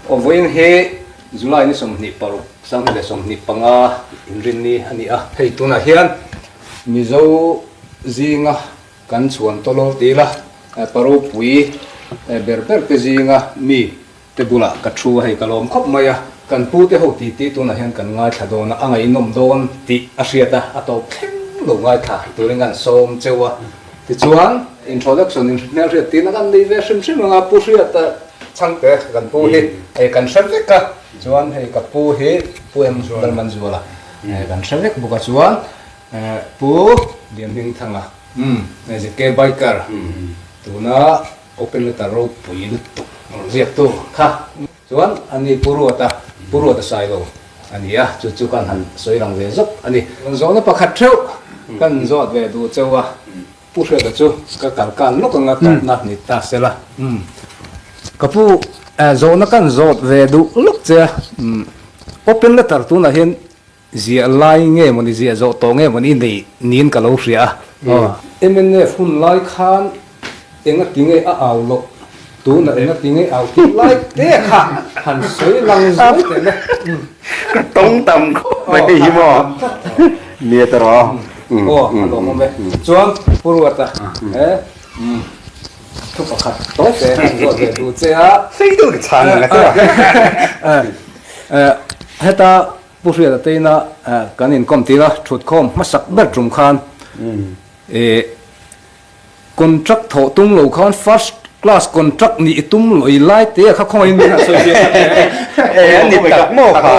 Aw vawiin hi July ni 26, 2025 inrinni a ni a. Hei tunah hian Mizo zinga kan chhuan tawlawr ti ila pa ropui ber ber te zinga mi te bulah ka thu a, hei ka lawm khawp mai a. Kan pu te ho titi tunah hian kan ngaithla dawn a, a ngaihnawm dawn tih a hriat a, a tawp thleng lo ngaithla turin kan sawm cheu a. Tichuan introduction in hmelhriat tina kan nei ve hrim hrim ang a, Pu Hriata Chhangte kan pu hi hei kan hre vek a, chuan hei ka pu hi Pu M Lalmanzuala kan hre vek bawk a, chuan Pu Lianhmingthanga ZK Biker tuna Open letter ropui lutuk rawn ziaktu kha chuan a ni Pu Ruata, Pu Ruata Sailo a ni a, chu chu kan han sawi lang ve zawk a ni. Zawhna pakhat theuh kan zawt ve duh cheu a, Pu Hriata chu ka kal kan lawk anga tawpna ni ta se la. Ka pu zawhna kan zawt ve duh lawk che a, open letter tunah hian Ziah lai nge mawni ziah zawh tawh nge mawni nei niin ka lo hria a. Mnf hun lai khan enga ti nge a au loh, tunah enga ti nge au tih lai te kha han sawi lang zuai teh le. Ka tawng tam khawp mai hei hi maw nia ta rawh. Aw a lawmawm e. Chuan Pu Ruata he thu pakhat tawp te han zawt ve duh che a. Sei deuh ka chhang ang a che a. Heta Pu Hriata teina kan inkawm tir a, thutkhawm hmasak ber tum khan contract thawh tum lo khan first class contract nih i tum lawih lai te a kha khawngaihin min han sawi fiah tak e. E a ni tak maw kha?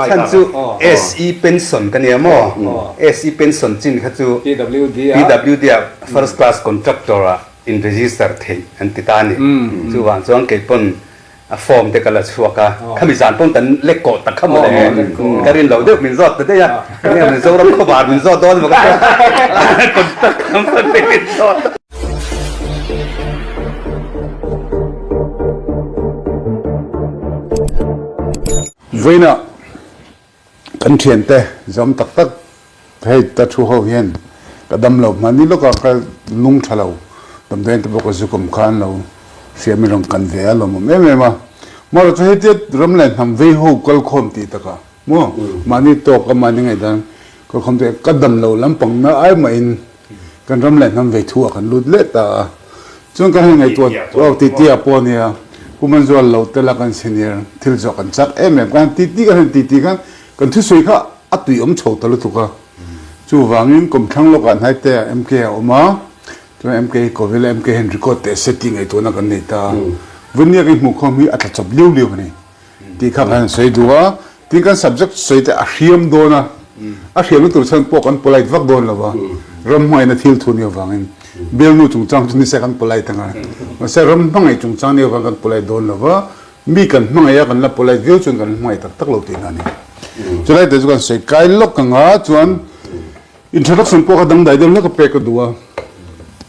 A chhan chu SE pension ka nia maw? SE pension chin kha chu PWD ah first class contractor ah in register theih an ti ta a ni. Chuvang chuan kei pawn A form te ka la chhuak a, khami zan pawn kan lek kawh tak kha mawle ka rin lo deuh min zawt ta daih a, enge Mizoram khawvar min zawt dawn emaw ka tia contact company min zawt a. Vawiinah kan thiante zawm tak tak hei ta thu ho hian ka dam lo hman ni lawka ka lung tha lo damdawiin te pawh ka zu kawm khan lo hriam in rawn kan ve a lawmawm em em a marawh chu hetia ram leh hnam vei ho kal khawm tih takah maw mahni tawk a mahni ngaihdan kal khawm tih ka dam lo lampang na ai mahin kan ram leh hnam vei thu ah kan lut leh ta a chuan kan han ngaihtuah aw titi ah pawh ania Pu Manzual lo tel a kan senior thil zawh kan chak em em kan han titi kan han titi khan kan thusawi kha a tui awm chho ta lutuk a chuvangin kawmthlang lawkah hnaite ah MK a awm a chuan MK hi Kovil a MK hian record teh se tih ngaihtuahna kan nei ta a Vawnia kan hmuh khawm hi a tla chawp liau liau a ni. Tih kha kan han sawi duh a, tin kan subject sawi te a hriam dawn a, a hriamna tur chhan pawh kan polite vak dawn lo va, ram hmangaihna thil thu nih avangin bialnu chungchang chu nise kan polite anga, mahse ram hmangaih chungchang nih avang kan polite dawn lo va, mi kan hmangaih a kan la polite viau chuan kan hmangaih tak tak lo tihna a ni. Chulai te chu kan sawi kai lawk anga chuan introduction pawh kha dangdai deuh hlek a pek ka duh a,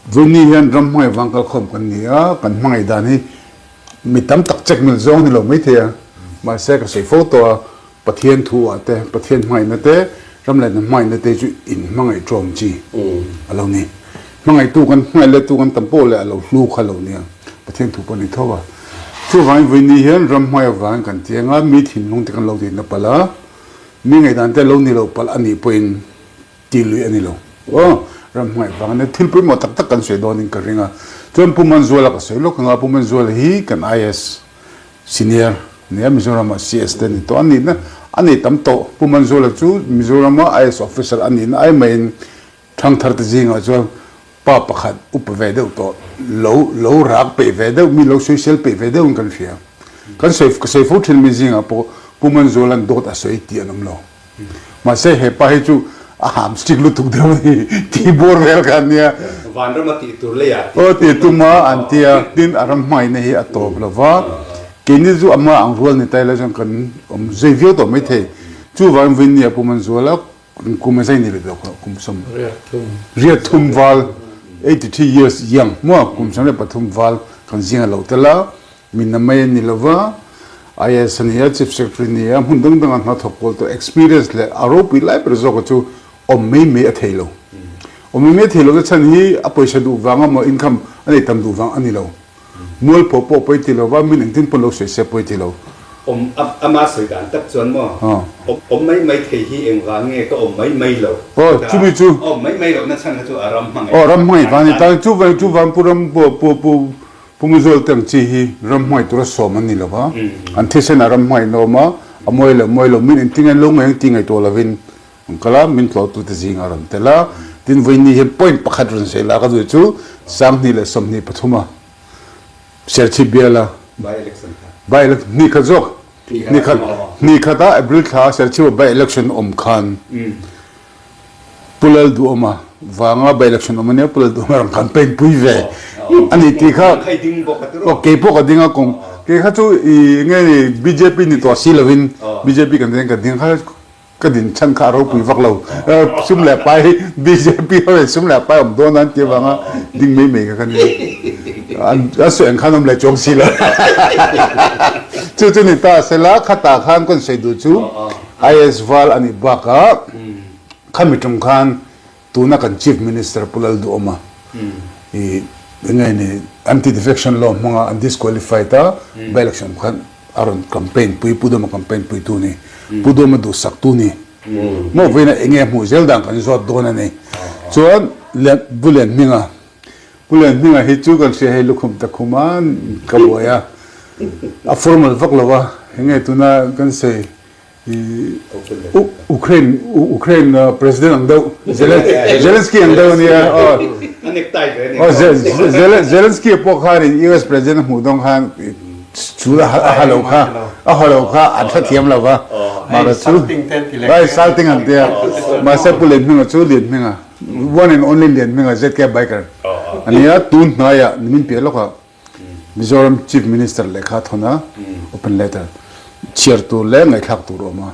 Vawini hian ram hmangaih vang kalkhawm kan ni a, kan hmangaih dan hi Mi tam tak check mil zawng ni lo maithei a, mahse ka sawi fo tawh a, Pathian thu ah te, Pathian hmangaihna te, ram leh hnam hmangaihna te chu in hmangaih ṭawm chi a lo ni. Hmangaihtu kan hmangaih lettu kan tam pawh leh a lo hlu kha lo nia, Pathian thu pawh a ni tho a. Chuvangin vawiini hian ram hmangaih avangin kan tiang a, mi thinlung te kan lo tihna palh a, mi ngaihdan te lo ni lo palh a nih pawhin, Ti lui a ni lo. Aw, ram hmangaih vang a nia. Thil pawimawh tak tak kan sawi dawnin ka ring a. Chuan Pu Manzuala ka sawi lawk ang a, Pu Manzuala hi kan IAS senior nia, Mizorama CS te a ni tawh. A nihna a nei tam tawh. Pu Manzuala chu Mizorama IAS officer a nihna ai maiin thangthar te zingah chuan pa pakhat upa ve deuh tawh, lo lo rak peih ve deuh, mi lo sawisel peih ve deuhin kan hria. Kan sawi ka sawi fo thin mi zingah pawh Pu Manzuala'n dawt a sawi tih an awm lo. Mahse he pa hi chu a ham strict lutuk deuh a ni tih bawr vel kha an nia. Vanram a tih tur leiah tih tum. Tih tum a an tia tin a ram hmangaihna hi a tawp lo va, keini chu ama ang rual ni ta ila chuan kan awm zui viau tawh maithei. Chuvangin Vinny a pum an zual a, kum a zai ni leh deuh kha kum sawm riat thum val 83 years young maw kum 13 val kan zing a lo tel a. Mi na mai a ni lo va, IAS a ni a, Chief Secretary a ni a, hmun dang danga hna thawk kual tawh experience leh a ropui lai ber zawka chu awm mai mai a thei lo. Awm mai mai a thei lo na chhan hi a pawisa duh vang emaw income a nei tam duh vang a ni lo. Mualpho pawh pawi ti lova, min engtin pawn lo sawi se pawi ti lo. Awm ama sawi dan tak chuan maw? Awm mai mai thei hi engvang nge ka awm mai mai lo? Aw, chumi chu. Awm mai mai lohna chhan kha chu a ram hmangaih. Aw, ram hmangaih vang a ni ta. Chuvang chuvang Pu Ram Pu Pu Pu Muzawl te ang chi hi ram hmangaih tura sawm an ni lo va. An thisen ah ram hmangaih na awm a, a mawi lo mawi lo min engtin nge an lo ngaih ang tih ngaihtuah lovin an kal a, min tlawhtute zingah a rawn tel a. Tin, vawiin hian point pakhat rawn sawi la ka duh chu 2023 a Serchhip biala by election hnih khat zawk hnih khat hnih khat a April thla Serchhip a by election awm khan Pu Lalduhawma vanga by election awm ania Pu Lalduhawma rawn campaign pui ve ani tih kha aw kei pawh ka ding a kawng kei kha chu i nge ni bjp ni tawh si lovin bjp kan ding ka ding kha Ka din chhan kha a ropui vak lo. Sum leh pai bjp ho in sum leh pai awm dawn an ti avanga ding mai mai kha ka ni. An sawi ang khan awm leh chuang si lo. Chu chu ni ta sela khatah khan kan sawi duh chu IS val a nih bakah khami tum khan Tuna kan Chief Minister Pu Lalduhawma i enge ni anti defection law hmanga an disqualified a, by election khan a rawn campaign pui, Pu Duhawma campaign pui tu ni, Pu Duhawma duhsak tu ni. Maw vawiin a enge hmuh zel dan kan zawt dawn a ni. Chuan Pu Lianhminga, Pu Lianhminga hi chu kan hria hei lukhum ta khum a ka buai a, a formal vak lo a, enge tuna kan sawi Ukraine Ukraine president ang deuh Zelensky ang deuh ania aw Zelensky pawh khan in US president a hmuh dawn khan chu a ha lo kha a ha lo kha an hrethiam lo va mahse chu ai salting an tia mahse Pu Lianhminga chu Lianhminga one and only Lianhminga ZK biker ania tun hnaiah nimin piah lawkah Mizoram Chief Minister lehkha thawn a, open letter, chhiar tur leh ngaihthlak tur a awm a,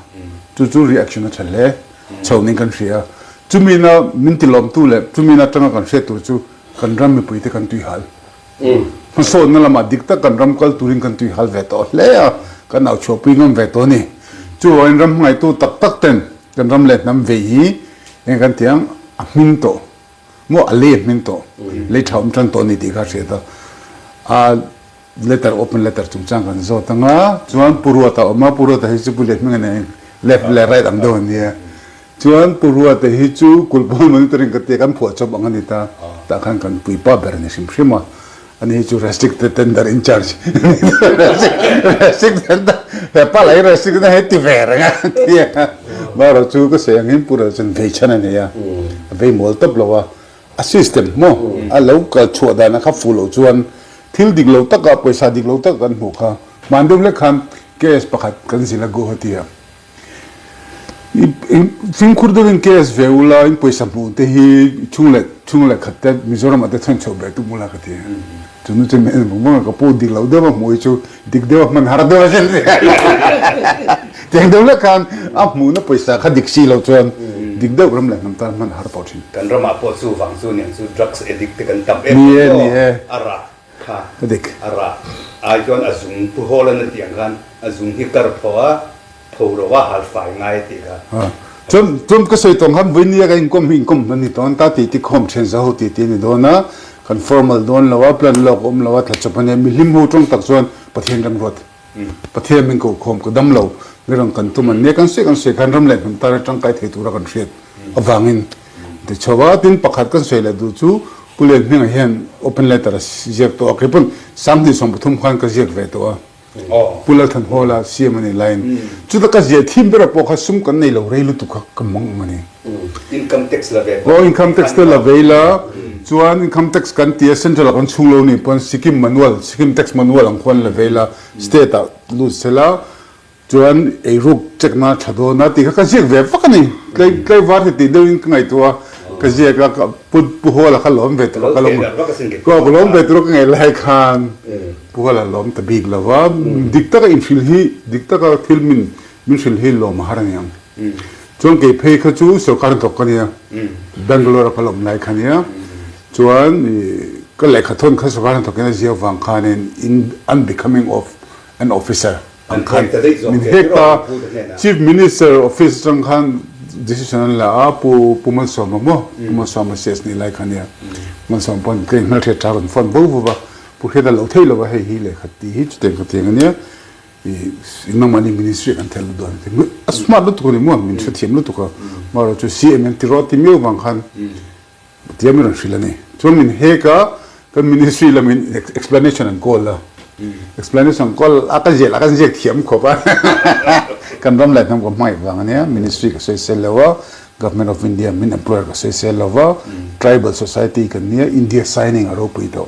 chu chu reaction a tha hle chho ning kan hria. Chumina min tilawmtu leh chumina atanga kan hriat tur chu kan ram mipuite kan tuihal. Hmasawnna lamah dik tak kan ram kal turin kan tuihal ve tawh hle a, kan auchhuahpui ngam ve tawh a ni. Chuvangin ram hmangaihtu tak tak ten kan ram leh hnam vei hi eng kan ti ang a hming tawh. Maw a lei a hming tawh, lei tha awm tan tawh a ni tih kha a hriat a, a letter open letter chungchang kan zawt ang a, chuan Pu Ruata a awm a, Pu Ruata hi chu Pu Lianhminga nen left leh right ang deuh a ni a, chuan Pu Ruata hi chu Kulhpawn monitoring ka tia kan phuah chawp ang a ni ta, tah khan kan puipa ber a ni hrim hrim a, ani hi chu restricted tender in charge restricted tender hepa lah hi restricted a heti ve reng a tia marawh chu ka sawi angin Pu Rel chuan vei chhan a nei a a vei mual tawp lo a a system maw a lo kal chhuah dan a kha fuh loh chuan thil dik lo taka pawisa dik lo taka kan hmuh kha hman deuh hlek khan case pakhat kan zil a Guwahati ah. Fimkhur deuhin case ve ula in pawisa hmuh te hi chhung leh chhung leh khat te Mizoram ah te chhan chhoh ber tum ula ka ti a. Chu nu chu min en vang vang a ka pu dik loh deuh a hmuh hi chu dik deuh a hman har deuh a sin tiang deuh lek khan a hmuhna pawisa kha dik si loh chuan dik deuh ram leh hnam tan hman a har tawh thin. Kan ramah pawh chu vang chu niang chu drugs addict te kan tam em em aw a rah kha a rah ai chuan a zung pu hawl an a tih ang khan a zung hi kar pho a Tho lo a hal fai ngai a tih kha. Chuan chuan ka sawi tawng khan vawinia ka inkawm hi inkawm hman a ni dawn ta tih ti khawm then za ho tih tih a ni dawn a, kan formal dawn lo a, plan lawk a awm lo a, thla chawp a nia, mihlim ho tawng tak chuan Pathian ram ruat, Pathian min koh khawm ka dam lo, mi rawn kan tum an nia, kan sawi kan sawi khan ram leh hnam tana tangkai thei tura kan hriat avangin ti chho a, tin pakhat kan sawi leh duh chu Pu Lianhminga hian open letter a ziak tawh a, keipawn 2013 khan ka ziak ve tawh a. Pu Lalthanhawla siam a nih laiin chuta ka ziah thim berah pawh kha sum kan nei lo rei lutuk kha ka mang ang a ni. Income tax la ve Aw income tax te la ve ila chuan income tax kan ti a central ah kan chhung lo nih pawn Sikkim manual Sikkim tax manual ang khuan la ve ila state ah lut sela Chuan eiruk check na tha dawn a tih kha ka ziak ve vak a ni. Tlei tlei var ti tih deuhin ka ngaihtuah a, ka ziak a, ka Pu Pu Hawla kha lawm ve tur a ka lawm ka lawm ve tur a ka ngaih lai khan Pu Hawla lawm ta bik lo va, dik taka inhrilh hi dik taka thil min min hrilh hi lawm a har a niang. Chuan kei phei kha chu sorkar hnathawk ka nia, Bangalore a ka lawm lai kha nia, chuan ka lehkha thawn kha sorkar hnathawkin a ziak vang khanin in unbecoming of an officer ang khan min hek ta Chief Minister office atang khan decision an la a Pu Pu Malsawma maw Pu Malsawma CS nih lai kha nia Malsawma pawn ka inhmelhriat tha rawn phone vo vo va. Pu Hriata lo thei lova hei hi lehkha tih hi chutiang ka tiang ania i nangmahni ministry ah kan thel lut dawn a ti. A smart lutuk a ni maw min hrethiam lutuk a amaherawhchu CM an ti rawh a ti miau vang khan Tia min rawn hrilh a ni. Chuan min hek a, kan ministry lamin explanation an call a. Explanation an call a, ka ziak lah kan ziak thiam khawp a. Kan ram leh hnam ka hmangaih vang a nia, ministry ka sawi sel lo a, Government of India min employer ka sawi sel lo va, tribal society kan nia, India signing a ropui tawh.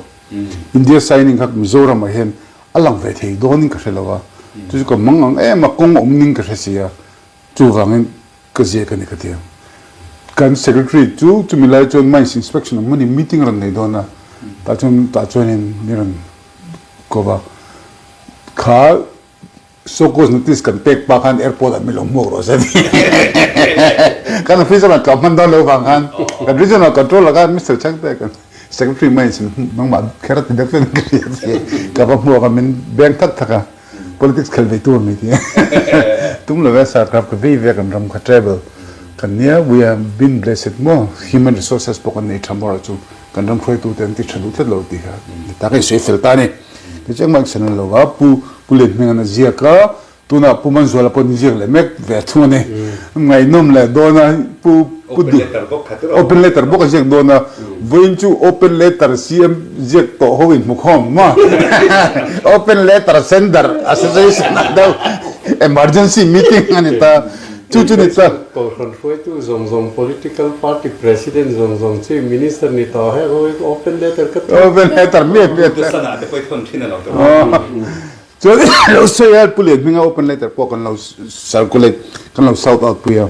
India signing kha Mizoram ah hian a lang ve thei dawnin ka hre lo a, chu chu ka mang ang em a, kawng awm ning ka hre si a, chuvangin Ka ziak a ni ka ti a. Kan secretary chu chumi lai chuan mines inspection ang hmunin meeting a rawn nei dawn a, tah chuan tah chuanin min rawn ko va. Kha show cause notice kan pek pa khan airport ah min lo hmuak rawh se a ti. Kan office a rawn tlawm hman dawn lo vang khan kan regional controller khan Mister Chhangte kan secretary mines in nangmah kher a ti deuh tlat in ka hria a ti. Ka va hmuak a min beng thak thak a. Politics khel ve tur mi ti tum lo ve sarkar ka vei ve kan ram kha travel kan nia we have been blessed maw human resources pawh kan nei tha maw chu kan ram hruaitu te an ti tha duh tlat lo tih kha ni tak in sawi fel ta ni ti chu engmah insan lo va pu pu Lian Hming an a ziak a tunah pu Manzuala pawh an ziak leh mek ve thung a ni ngaihnawm leh dawn a pu Pu Open letter bawk kha tur a awm. Open letter bawk a ziak dawn a, vawiin chu open letter CM ziak tawh ho in hmu khawm maw? Open letter sender association ang deuh emergency meeting a ni ta. Chu chu ni ta. Kohhran hruaitu zawng zawng, political party president zawng zawng, chief minister ni tawh hek ho hi open letter ka tawh. Open letter miah miah. Pu Sana te pawh i thawn thin a lo ta maw? Chuan lo sawi a, Pu Lian hminga open letter pawh kan lo circulate, kan lo shout out pui a.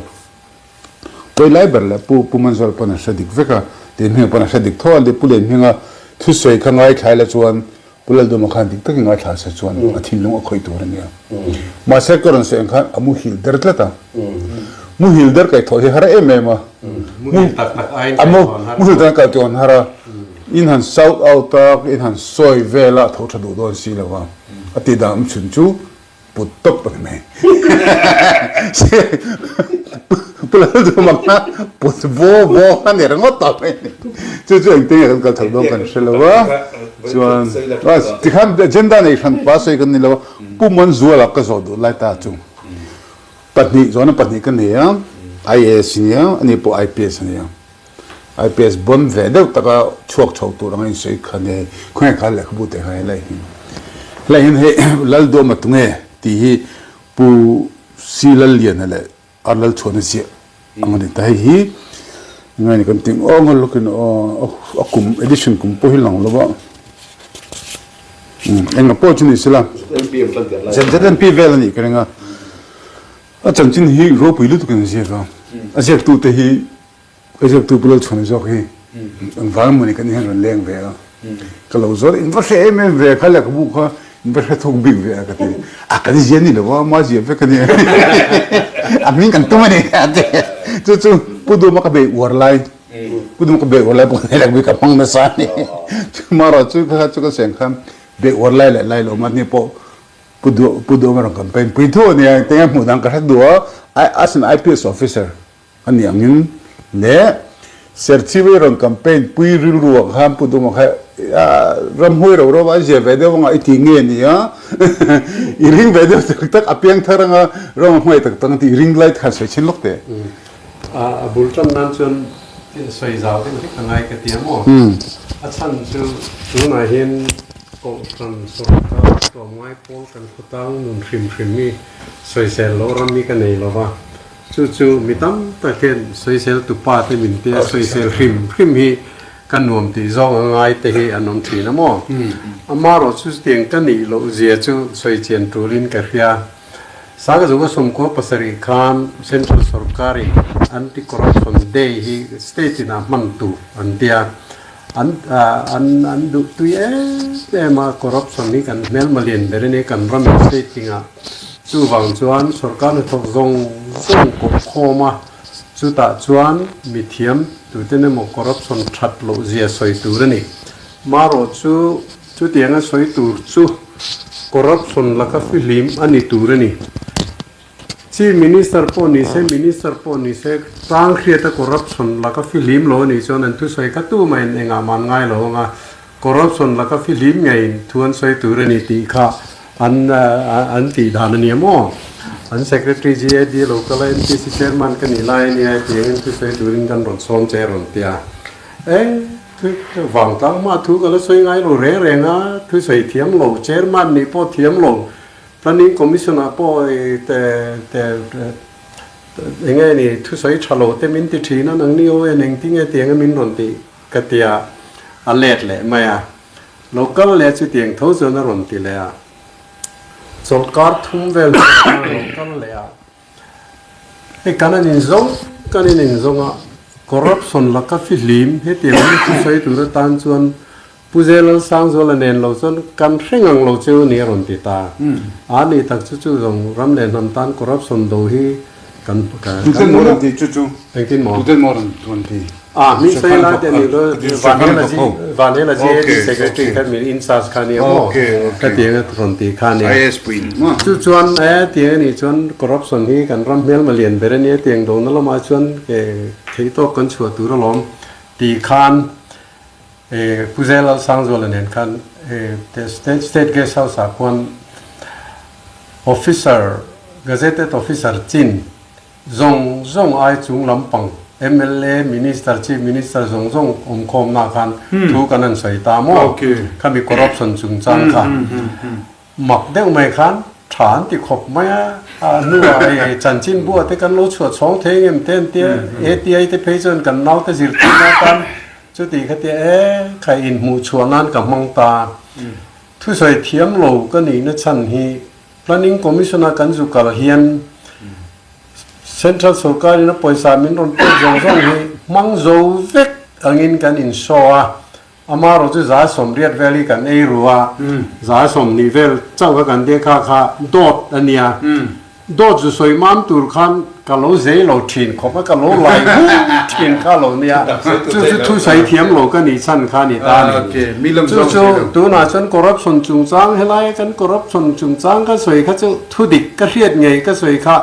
Pawi lai ber leh Pu Pu Manzual pawn a hre dik vek a, Lianhminga pawn a hre dik tho a, Pu Lianhminga thusawi kha ngaithlai la chuan Pu Lalduma khan dik takin ngaithla se chuan a thinlung a khawih tur a nia. Mahse ka rawn sawi ang khan a muhil der tlat a, muhil der kaihthawh hi har em em a, muhil tak kaihthawh an har a, in han shout out a, in han sawi vel a, a tho tha duh dawn si lo a, a tih dan awm chhun chu Put tawp a ni mai. Pu Lalduhma kha put vaw vaw kha ni ringawt tawh mai a ni. Chu chu engtin nge kan kal chho dawn kan hre lo a. Chuan tikhan agenda nei hran pa sawi kan ni lo a. Pu Manzuala ka zawh duh lai ta chu pahnih zawhna pahnih ka nei a, IAS a nia, ani pawh IPS a nia. IPS bon ve deuh taka chhuak chho tur anga insawi kha nia hei khawnge kha lehkhabu teh kha helai hi helai hian hei Lalduama tunge tih hi Pu Si Lalliana leh Ar Lalchhuana ziah ang a ni ta hei hi engai ni kan tih aw ngaw lawkin aw a kum edition kum pawh hi lang lova enga pawh chu ni sela ZNP vel a nih ka ring a a chanchin hi ropui lutukin a ziak a a ziaktute hi Ka ziaktu Pu Lalchhuana zawk hi engvang emaw ni kan hian rawn leng ve a, ka lo zawt in va hre em em ve kha lehkhabu kha in va hre thawk bik ve a ka ti, a kan zia ni lo a, ma zia vek a ni a hming kan tum a ni a ti, chu chu Pu Duma ka bei uar lai, Pu Duma ka bei uar lai pawh ka lehkhabu hi ka hmang nasa a ni, chumaraw chu kha chu ka seng khan bei uar lai leh lai lo mahni pawh Pu Pu Duma rawn campaign pui thu a nia, engtin nge hmuh dan ka hre duh a, as an IPS officer. A nih angin leh Serchhiwei rawn campaign pui rilru ah khan Pu Duma kha ramhuai ro ro a zia ve deuh anga i ti nge ni a, i ring ve deuh tak tak a piang thar anga ram a hmai tak tak ang tih i ring lai khan sawi chhin lawk teh. A bul tan nan chuan sawi zau deuh hlek a ngai ka ti a maw? A chhan chu tunah hian Kohhran sorkar tlawmngai pawl kan khawtang nun hrim hrim hi sawisel loh ram hi ka nei lo va. Chu chu mi tam tak hian sawisel tu pa te min tia sawisel hrim hrim hi ka nuam tih zawng a ngai te hi an awm thin a maw? Amaherawh chu chutiang ka nih loh zia chu sawi chian tulin ka hria. Sangzunga sawmkua pasarih khan Central sorkarin Anti Corruption Day hi state inah hman tur an tia. An an an duh tui em em a, corruption hi kan hmelma lian ber a ni, kan ram in state tingah. Chuvang chuan sorkar hnathawk zawng zawng kawp khawm a, chutah chuan mithiam tuten emaw corruption that loh zia sawi tur a ni. Marawh chu chutianga sawi tur chu corruption laka fihlim a ni tur a ni. Chief Minister pawh ni se, Minister pawh ni se, tlang hriata corruption laka fihlim lo a nih chuan an thusawi kha tumah in engah man ngai lo ang a. Corruption laka fihlim ngeiin thu an sawi tur a ni tih kha an an tih dan a ni a maw? An Secretary GAD lo kal a, MPC Chairman ka nih lai a nia tiangin thu sawi turin kan rawn sawm che a rawn ti a. E, thu vangtlang hma thu ka la sawi ngai lo reng reng a, thu sawi thiam lo, Chairman nih pawh thiam lo, Planning Commission ah pawh te te eng nge ni thu sawi tha lo te min ti thin a, nangni aw en engtinge tiang a min rawn tih Ka ti a, a let leh mai a. Lo kal leh chutiang tho chuan a rawn ti leh a. Chawlhkar thum vel chuan a lo kal leh a. Hei kan an inzawng kan in inzawng a, corruption laka fihlim hetiang mi thusawi tur atan chuan Pu Zelalsangzuala nen lo chuan kan hre ngang lo cheu a ni a rawn ti ta. A nih tak chu chu zawng ram leh hnam tan corruption do hi kan kan Tuten maw rawn ti chu chu? Engtin maw? Tuten maw rawn rawn ti? A hming sawi lai te a ni lo Vanhela G Vanhela GAD secretary kha min in charge kha a nia maw? Ka ti anga rawn ti kha a nia. IAS puiin maw? Chu chuan e tiang a nih chuan corruption hi kan ram hmelma lian ber a nia tiang dona lamah chuan theihtawp kan chhuah tur alawm tih khan Pu Zelalsangzuala nen khan State Guest House ah khuan Officer, Gazetted Officer chin zawng zawng ai chung lampang mla, Minister, Chief Minister zawng zawng awmkhawmna khan thu kan han sawi ta maw? Khami corruption chungchang kha. Mak deuh mai khan tha an ti khawp mai a, a hnuah hei chanchin buah te kan lo chhuah chhawng thei engem te an tia, ATI te phei chuan kan naute zirtirna atan chuti kha tia e kha inhmuh chhuah nan ka hmang ta. Thusawi thiam lo ka nihna chhan hi Planning Commission a kan zu kal hian Central sorkarin a pawisa min rawn pek zawng zawng hi hmang zo vek angin kan inshaw a, Amarawh chu 180 vel hi kan ei ru a, 20 vel chauh kha kan tia kha kha dawt a nia. Dawt zu sawi mam tur khan ka lo zei lo thin khawp a, ka lo lai hu thin kha lo nia. Chu chu thu sawi thiam lo ka nih chhan kha ni ta a ni. Chu chu tunah chuan corruption chungchang helai kan corruption chungchang ka sawi kha chu thu dik ka hriat ngei ka sawi kha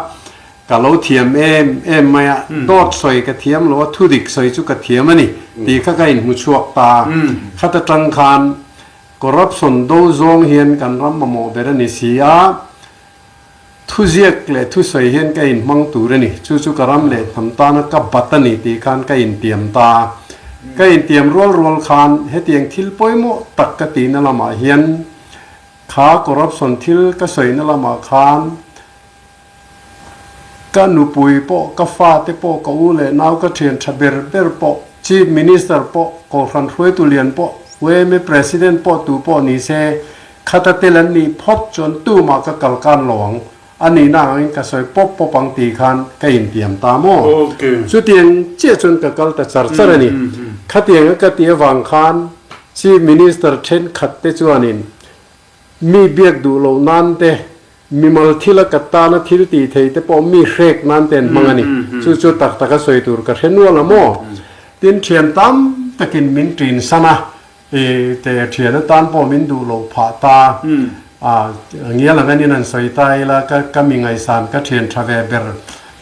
Ka lo thiam em em mai a, dawt sawi ka thiam lo a, thudik sawi chu ka thiam a ni tih kha ka inhmu chhuak ta. Khat atang khan corruption do zawng hian kan ram mamawh ber a ni si a, thuziak leh thusawi hian ka inhmang tur a ni, chu chu ka ram leh hnam tana ka bat a ni tih khan ka intiam ta. Ka intiam rual rual khan hetiang thil pawimawh tak ka tihna lamah hian kha corruption thil ka sawina lamah khan Ka nupui pawh, ka fate pawh, ka u leh nau ka thian tha ber ber pawh, Chief Minister pawh, Kohhran hruaitu lian pawh, UMA President pawh tu pawh ni se, khata tel an nih phawt chuan tumah ka kal kan lo ang, a nihna angin ka sawi pawp pawp ang tih khan ka intiam ta maw? Chutiang chiah chuan ka kal ta char char a ni. Khatianga ka tih avang khan Chief Minister thenkhat te chuanin Mi biak duh loh nan te, mimal thila ka tana thil tih thei te pawh mi hrek nan te an hmang a ni. Chu chu tak taka sawi tur ka hre nual a maw? Tin, thian tam takin min ṭin san a, i te thian atan pawh min duh loh phah ta. A ngial ang anin an sawi ta ila, ka ka mi ngaihsan ka thian tha ve ber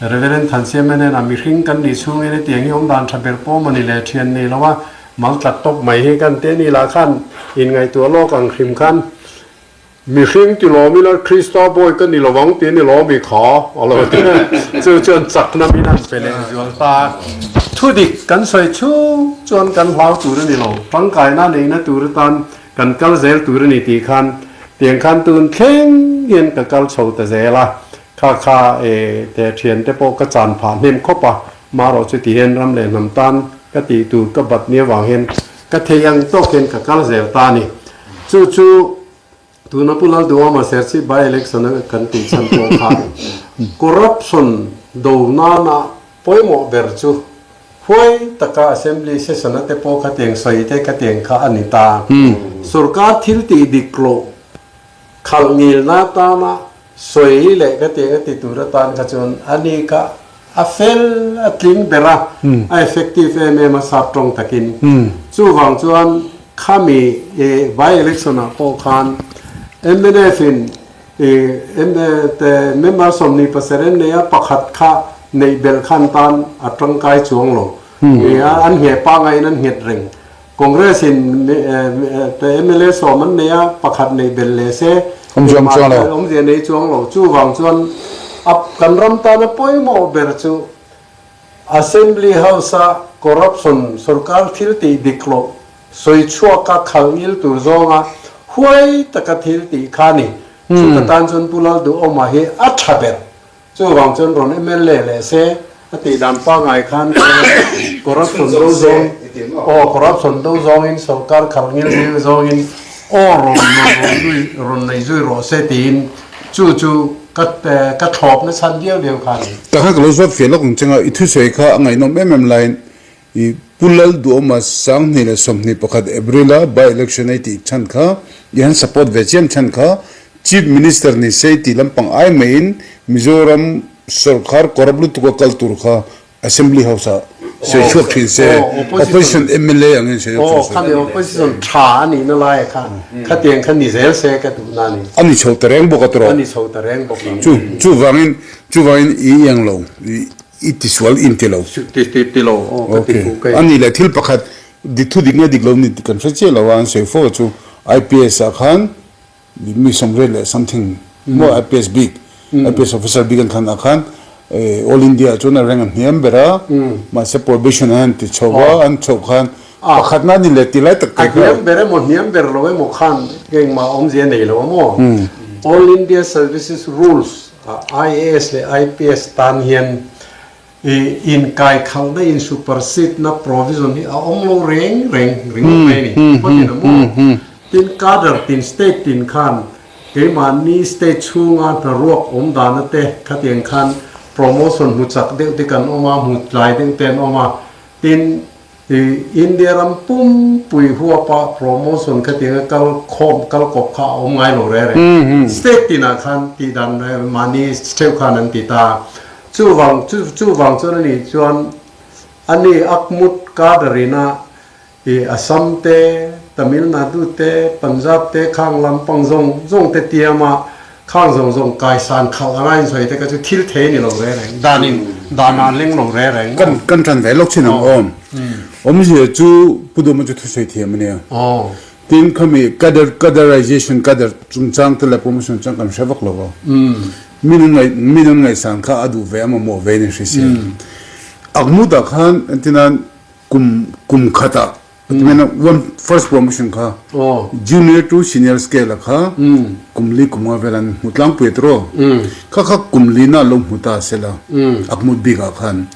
Reverend Thansiama nen a mihring kan nih chhungin hetiang hi awmdan tha ber pawh mawni le thian nei lo a, Mal tlat tawp mai hi kan te ni lah khan inngaihtuah lawk ang hrim khan mihring ti lawm ila Krista bawi ka ni lo ang ti ni lawm i kha a lo ti chu chuan chakna min han pe leh zual ta. Thudik kan sawi chhung chuan kan hlau tur a ni lo, tangkaina neihna tur atan kan kal zel tur a ni tih khan tiang khan tun thleng hian ka kal chho ta zel a, kha kha e te thiante pawh ka chan phah hnem khawp a, Marawh chu ti hian ram leh hnam tan ka tih tur ka bat ni avang hian ka thei ang tawk hian ka kal zel ta a ni. Chu chu tuna Pu Lalduhawma Serchhip by election a kan tih chhan pawh khan corruption do nana pawimawh ber chu huai taka assembly session a te pawh khatiang sawi te khatiang kha a ni ta. Sorkar thil tih dik loh khalh ngilna tana Sawi leh ka tiang a ti tur atan kha chuan a ni kha a fel a tling ber a, a effective em em a sap tawng takin. Chuvang chuan khami by election ah pawh khan mnf in member 27 an nei a, pakhat kha neih belh khan tan a tangkai chuang lo. An ngheh pangai in an nghet reng. Congress in mla sawm an nei a, pakhat neih belh leh se, engmah awmzia nei chuang lo. Chuvang chuan a kan ram tana pawimawh ber chu Assembly House-a corruption sorkar thil tih dik loh sawi chhuaka khalh ngil tur zawnga huai taka thil tih kha a ni. Chuta tan chuan Pu Lalduhawma hi a tha ber. Chuvang chuan rawn mla leh se a tih dan pangngai khan corruption do zawng aw corruption do zawngin sorkar khalh ngil ngil zawngin aw rawn rawn rawn nei zui rawh se tiin chu chu ka ka thlawp nachhan viau viau kha a ni. Tah khan ka lo zawt feh lawk ang cheng a, i thusawi kha a ngaihnawm em em laiin I Pu Lalduhawma 2021 April-a by-election a i tih chhan kha, i han support ve chiam chhan kha, Chief Minister ni se i tih lampang ai maiin Mizoram sawrkar corrupt lutuka kal tur kha Assembly House-ah sawi chhuak thin se, Opposition mla angin sawi chhuak thin se. Aw, khami Opposition tha a nihna laia kha khatiang kha ni zel se ka duhna a ni. A ni chho ta reng bawk a tawrh. A ni chho ta reng bawk ang. Chu, chuvangin, chuvangin i iang lo. I tisual in ti lo. Ti ti ti lo aw ka ti fuh kei. A nih leh thil pakhat dik thu dik nge dik lo ni kan hre chiah lo a an sawi fo chu IPS ah khan mi sawmriat leh something maw IPS bik IPS officer bik an thlan ah khan all India ah chuan a rank a hniam ber a mahse probation an han ti chho a an chhoh khan pakhat na ni leh ti lai tak te kha. A hniam ber emaw hniam ber lo emaw khan engmah awmzia nei lo a maw All India Services Rules IAS leh IPS tan hian inkaikhauhna, in-supersede-na provision hi a awm lo reng reng ringawt mai a ni. Khaw tin a maw? Tin, cadre tin, state tin khan keimahni state chhunga hnaruak awm dana te khatiang khan promotion hmu chak deuh te kan awm a, hmu tlai deuh te an awm a. Tin, I India ram pumpui huapa promotion khatianga kal khawm kal kawp kha a awm ngai lo reng reng. State tinah khan tih dan mahni theuh khan an ti ta. Chuvang chu chuvang chuan a nih chuan ani Akmut cadre-ina i Assam te, Tamil Nadu te, Punjab te khang lampang zawng zawng te tiama Khang zawng zawng kaisan khalh anga insawi te kha chu thil thei a ni lo reng reng, danin danah an leng lo reng reng maw? Kan tan ve lawk chin ang awm. Awmzia chu Pu Duma chu thusawi thiam a nia. Tin khami cadre caderization cadre chungchang te leh promotion chungchang kan hre vak lo va. Min an ngaih min an ngaihsan kha a duh ve a mamawh ve in a hre sia. Akmutah khan entirnan kum kum khatah Tumena one first promotion kha junior to senior scale a kha kum li kum nga vel an hmu tlangpui tawh kha kha kum li na lo hmu ta sela a hmu bik ah khan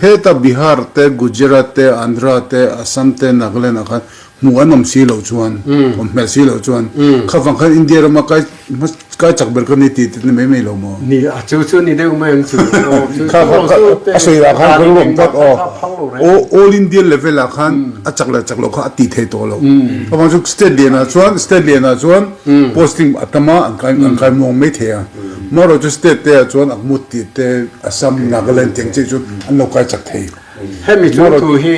heta Bihar te Gujarat te Andhra te Assam te Nagaland ah khan hmu an awm si loh chuan awm hmel si loh chuan kha vang khan India rama kai Kai chak ber ka ni ti ti mai mai lo maw? Ni a chu chu ni deuh mai ang chu. Kha kha kha a sawi ah khan ka lawm tlat aw. All India level ah khan a chak leh chak lo kha a ti thei tawh lo. Avang chu state lian ah chuan state lian ah chuan posting a tam a an kai an kai muang mai thei a. Marawh chu state te ah chuan Akmut tih te Assam Nagaland tih ang chi chu an lo kai chak thei. Hemi chu thu hi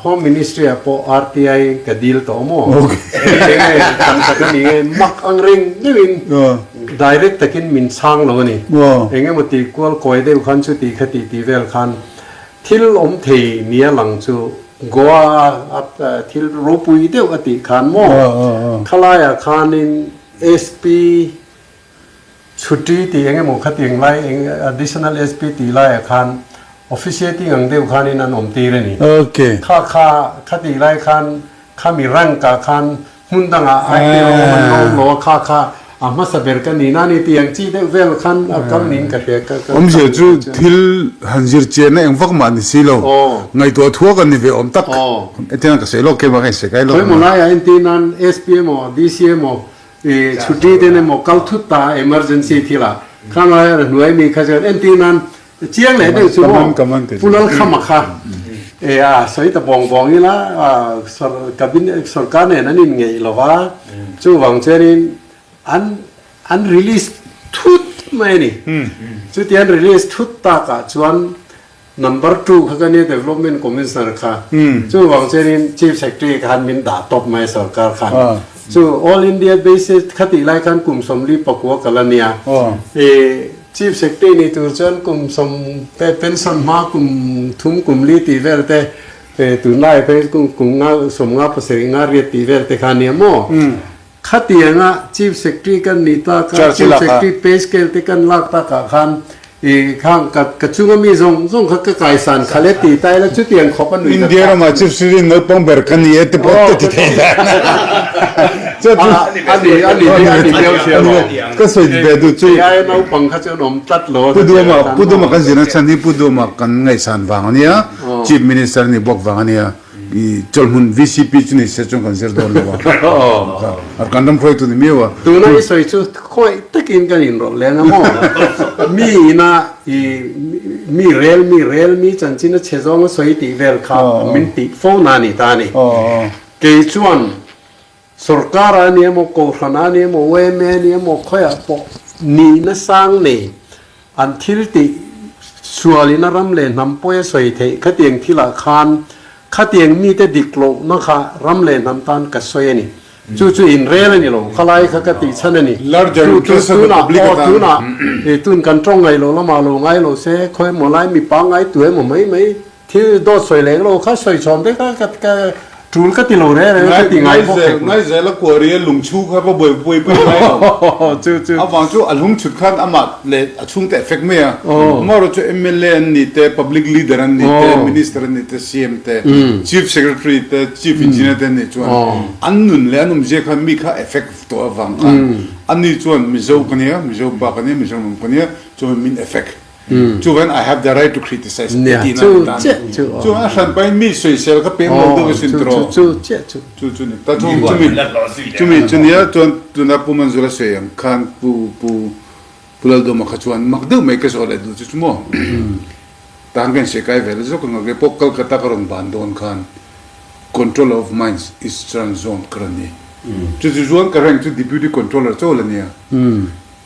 Home Ministry ah pawh RTI ka dil tawh maw? Eng nge tam tak a ni nge mak ang reng deuhin direct takin min chhang lo a ni. Eng emaw ti kual kawi deuh khan chuti kha tih tih vel khan thil awm thei nia lang chu Goa a thil ropui deuh a tih khan maw khalaiah khanin SP Chhuti tih eng emaw khatiang lai eng additional SP tih laiah khan officiating ang deuh khanin an awm tir a ni. Kha kha khatih lai khan khami rank ah khan hmun dangah IPL a awm an lawm lo a kha kha a hmasa ber ka ni na ni tih ang chi deuh vel khan a kal niin ka hria ka ka Awmzia chu thil han zir chianna eng vak mah ni si lo ngaihtuah thuak an ni ve awm tak hetiang ka sawi lawk kemah ka insawi kai lawk. Khawimaw laiah entir nan SP emaw DC emaw I chhuti ten emaw kal thut ta emergency thil ah khang lai a hnuai mi kha chuan entir nan chiang leh deuh chu maw Pu Lalkhama kha e a sawi ta bawng bawng ila cabinet sorkar nen an in ngeih lo va chuvang chuanin an an release thut mai a ni chuti an release thut takah chuan Number two kha ka nia Development Commissioner kha. Chuvang chuanin Chief Secretary khan min dah tawp mai sorkar khan. Chu All India basis kha tih lai khan kum 44 kal a nia. I Chief Secretary ni tur chuan kum sawm pension hma kum thum kum li tih vel te. Tunlai phei kum nga 50 pasarih nga riat tih vel te kha nia maw? Khatianga Chief Secretary kan nih tak a, Chief Secretary pay scale te kan lak takah khan i khang ka ka chunga mi zawng zawng kha ka kaisan khalh e ti ta ila chutiang khawp a nuih India tak. ramah Chief Secretary naupang ber ka ni e ti pawh ka ti thei dan. A ni a ni a ni viau sia maw? Ka sawi ve duh chu. Kei aia naupang kha chu an awm tlat lo a. Pu Duhama Pu Duhama kan zirna chhan hi Pu Duhama kan ngaihsan vang a nia, Chief Minister a nih bawk vang a nia. I chawlhmun VCP chu ni se chuan kan zir dawn lo a, kan ram hruaitu ni miau a. Tuna i sawi chu khawi takin kan inrawlh leng a maw? Mi ina i mi rel mi rel mi chanchin a chhe zawng a sawi tih vel kha min tih fo na ni ta a ni. Kei chuan Sorkar a ni emaw, Kohhran a ni emaw, yma a ni emaw, khawiah pawh nihna sang nei an thil tih sualin a ram leh hnam pawi a sawi theih khatiang thilah khan khatiang mite dik lohna kha ram leh hnam tan ka sawi a ni. Chu chu inrel a ni lo, khalai kha ka tih chhan a ni. Larger interest of the public atan. Aw tunah tun kan tawng ngaih loh lamah lo ngai lo se, khawi emaw lai mi pangngai tu emaw mai mai Thil dawt sawi leng lo kha sawi chhawm te kha ka tul ka ti lo reng reng ka ti ngai bawk hek. Ngai zel a kuari a lungchhu kha va buai buai pui ngai lo. Chu chu. Avang chu a lungchhut khan amah leh a chhungte effect mai a. Amaherawh chu mla an ni te, public leader an ni te, minister an ni te, CM te, chief secretary te, chief engineer te an nih chuan an nun leh an awmzia khan mi kha effect tawh avang khan ani chuan Mizo ka nia, Mizo pa ka nia, Mizoram ka nia chuan min effect. Chuvan I have the right to criticize ti na Chu chiah chu. Chu a hran pain mi soisel kha peng lo deuh sin tro. Chu chiah chu. Chu chu ni. Ta chu chumi chumi chunia chuan tuna pu Manzura soi ang khan pu pu pu Laldawma kha chuan mak deuh mai ka zawh leh duh chu chu maw. Tang kan se kai vel zawk ang ke pawh Kolkata ka rawn ban dawn khan Controller of Mines Eastern Zone ka rawn ni. Chu chu chuan ka rank chu Deputy Controller chaw la nia.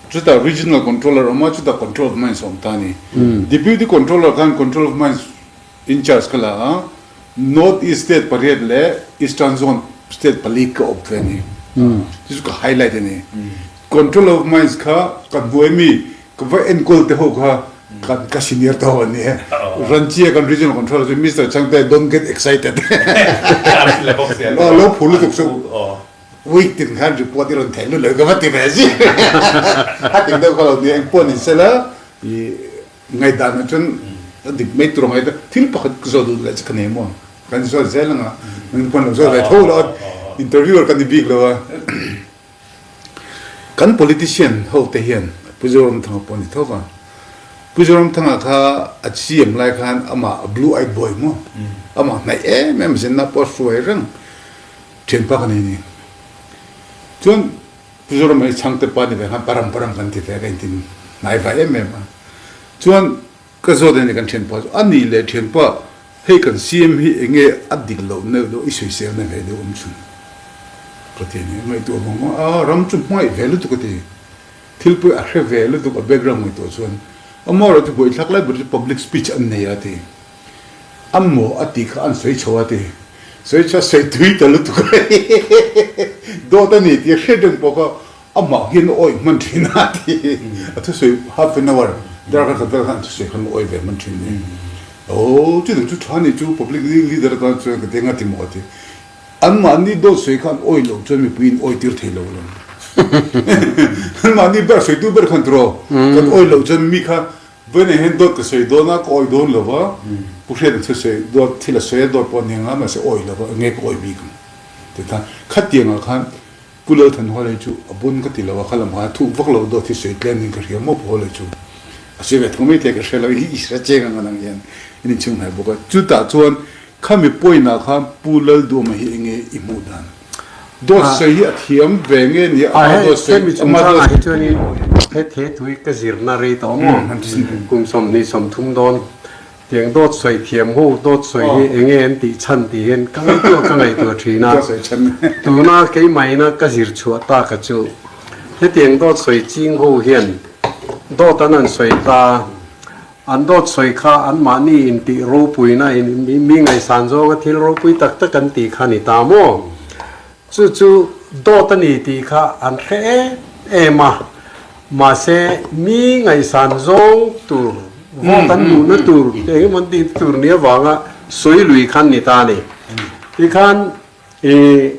Chutah Regional Controller awm a, chutah Control of Mines awm ta a ni. Deputy Controller khan Control of Mines in-charge ka la a, North East State pariat leh Eastern Zone State pali ka awp ve a ni. Chu chu ka highlight a ni. Control of Mines kha ka hnuai mi ka va enkawl te ho kha kan ka senior te ho an ni e. Ranchi a kan Regional Controller chu Mister Chhangte don't get excited. Lo phur lutuk chu. Week tin khan report i rawn theih lut lo ka va ti ve si. A ting deuh kha lo ni eng pawh ni sela i ngaihdan ah chuan a dik mai tur angai ta thil pakhat ka zawt duh leh chu ka nei maw kan zawt zel anga nang pawn lo zawt ve tho lo interviewer ka ni bik lo a kan politician ho te hian Pu Zoramthanga pawh ni tho va Pu Zoramthanga kha a CM lai khan amah blue eyed boy maw amah hnaih em em zinna pawh a hruai reng Thianpa ka nei ni. Chuan Pu Zoram hi chhangte pa ni ve khan param param kan ti ve ka intin hnai vai em em a. Chuan ka zawt a ni kan thianpa chu a nih leh thianpa hei kan CM hi enge a dik loh neuh deuh i sawisel na ve deuh awm chhun ka ti a ni. Ngaihtuah vang vang a ram chu hmangaih ve lutuk a ti. Thil pawh a hre ve lutuk a background ngaihtuah chuan amaherawhchu buaithlak lai ber chu public speech an nei a ti. A maw a tih kha an sawi chho a ti. Sawi chho a sawi tui ta lutuk a dawt a ni tih a hriat reng pawh kha amah hian a awih hman thin a ti. A thusawi half an hour darkar khat vel khan a thusawi khan a awih ve hman thin ni. Aw chutiang chu tha ni chu public leader atan chuan ka deng a ti maw a ti. Anmahni dawt sawi kha an awih loh chuan mipui in awih tir thei lo lo. Anmahni ber sawitu ber khan tiraw kan awih loh chuan mi kha Vawiinah hian dawt ka sawi dawn a, ka awih dawn lo va, Pu Hriat an thusawi dawt thil a sawi a, dawt pawh a ni ang a, mahse awih lo va, enge ka awih bik ang ti khan khatiangah khan Pu Lalthanhawlei chu a bun ka ti lo a, kha lam khan a thuk vak lo dawt hi sawi tlem niin ka hria maw Pu Hawlei chu a sawi ve tho mai thei ka hre lo, i hre cheng ang anang hian in inchhung hnai bawk a, chutah chuan khami point-ah khan Pu Lalduama hi enge i hmuh dan? Dawt sawi hi a thiam ve nge ni a dawt sawi Hemi chungchangah hi chuanin he the thu hi ka zirna rei tawh maw? Kum 20 30 dawn tiang dawt sawi thiam ho dawt sawi hi enge an tih chhan tih hian ka ngaihtuah ka ngaihtuah thin a. Tuna keimahina ka zir chhuah tak a chu hetiang dawt sawi ching ho hian dawt an han sawi ta An dawt sawi kha anmahni intih ropuina in mi ngaihsan zawnga thil ropui tak tak an tih kha a ni ta maw? Chu chu dawt a ni tih kha an hre em em a, mahse mi ngaihsan zawng tur vote an duhna tur eng emaw an tihna tur ni avanga. sawi lui khan ni ta a ni. Tikhan i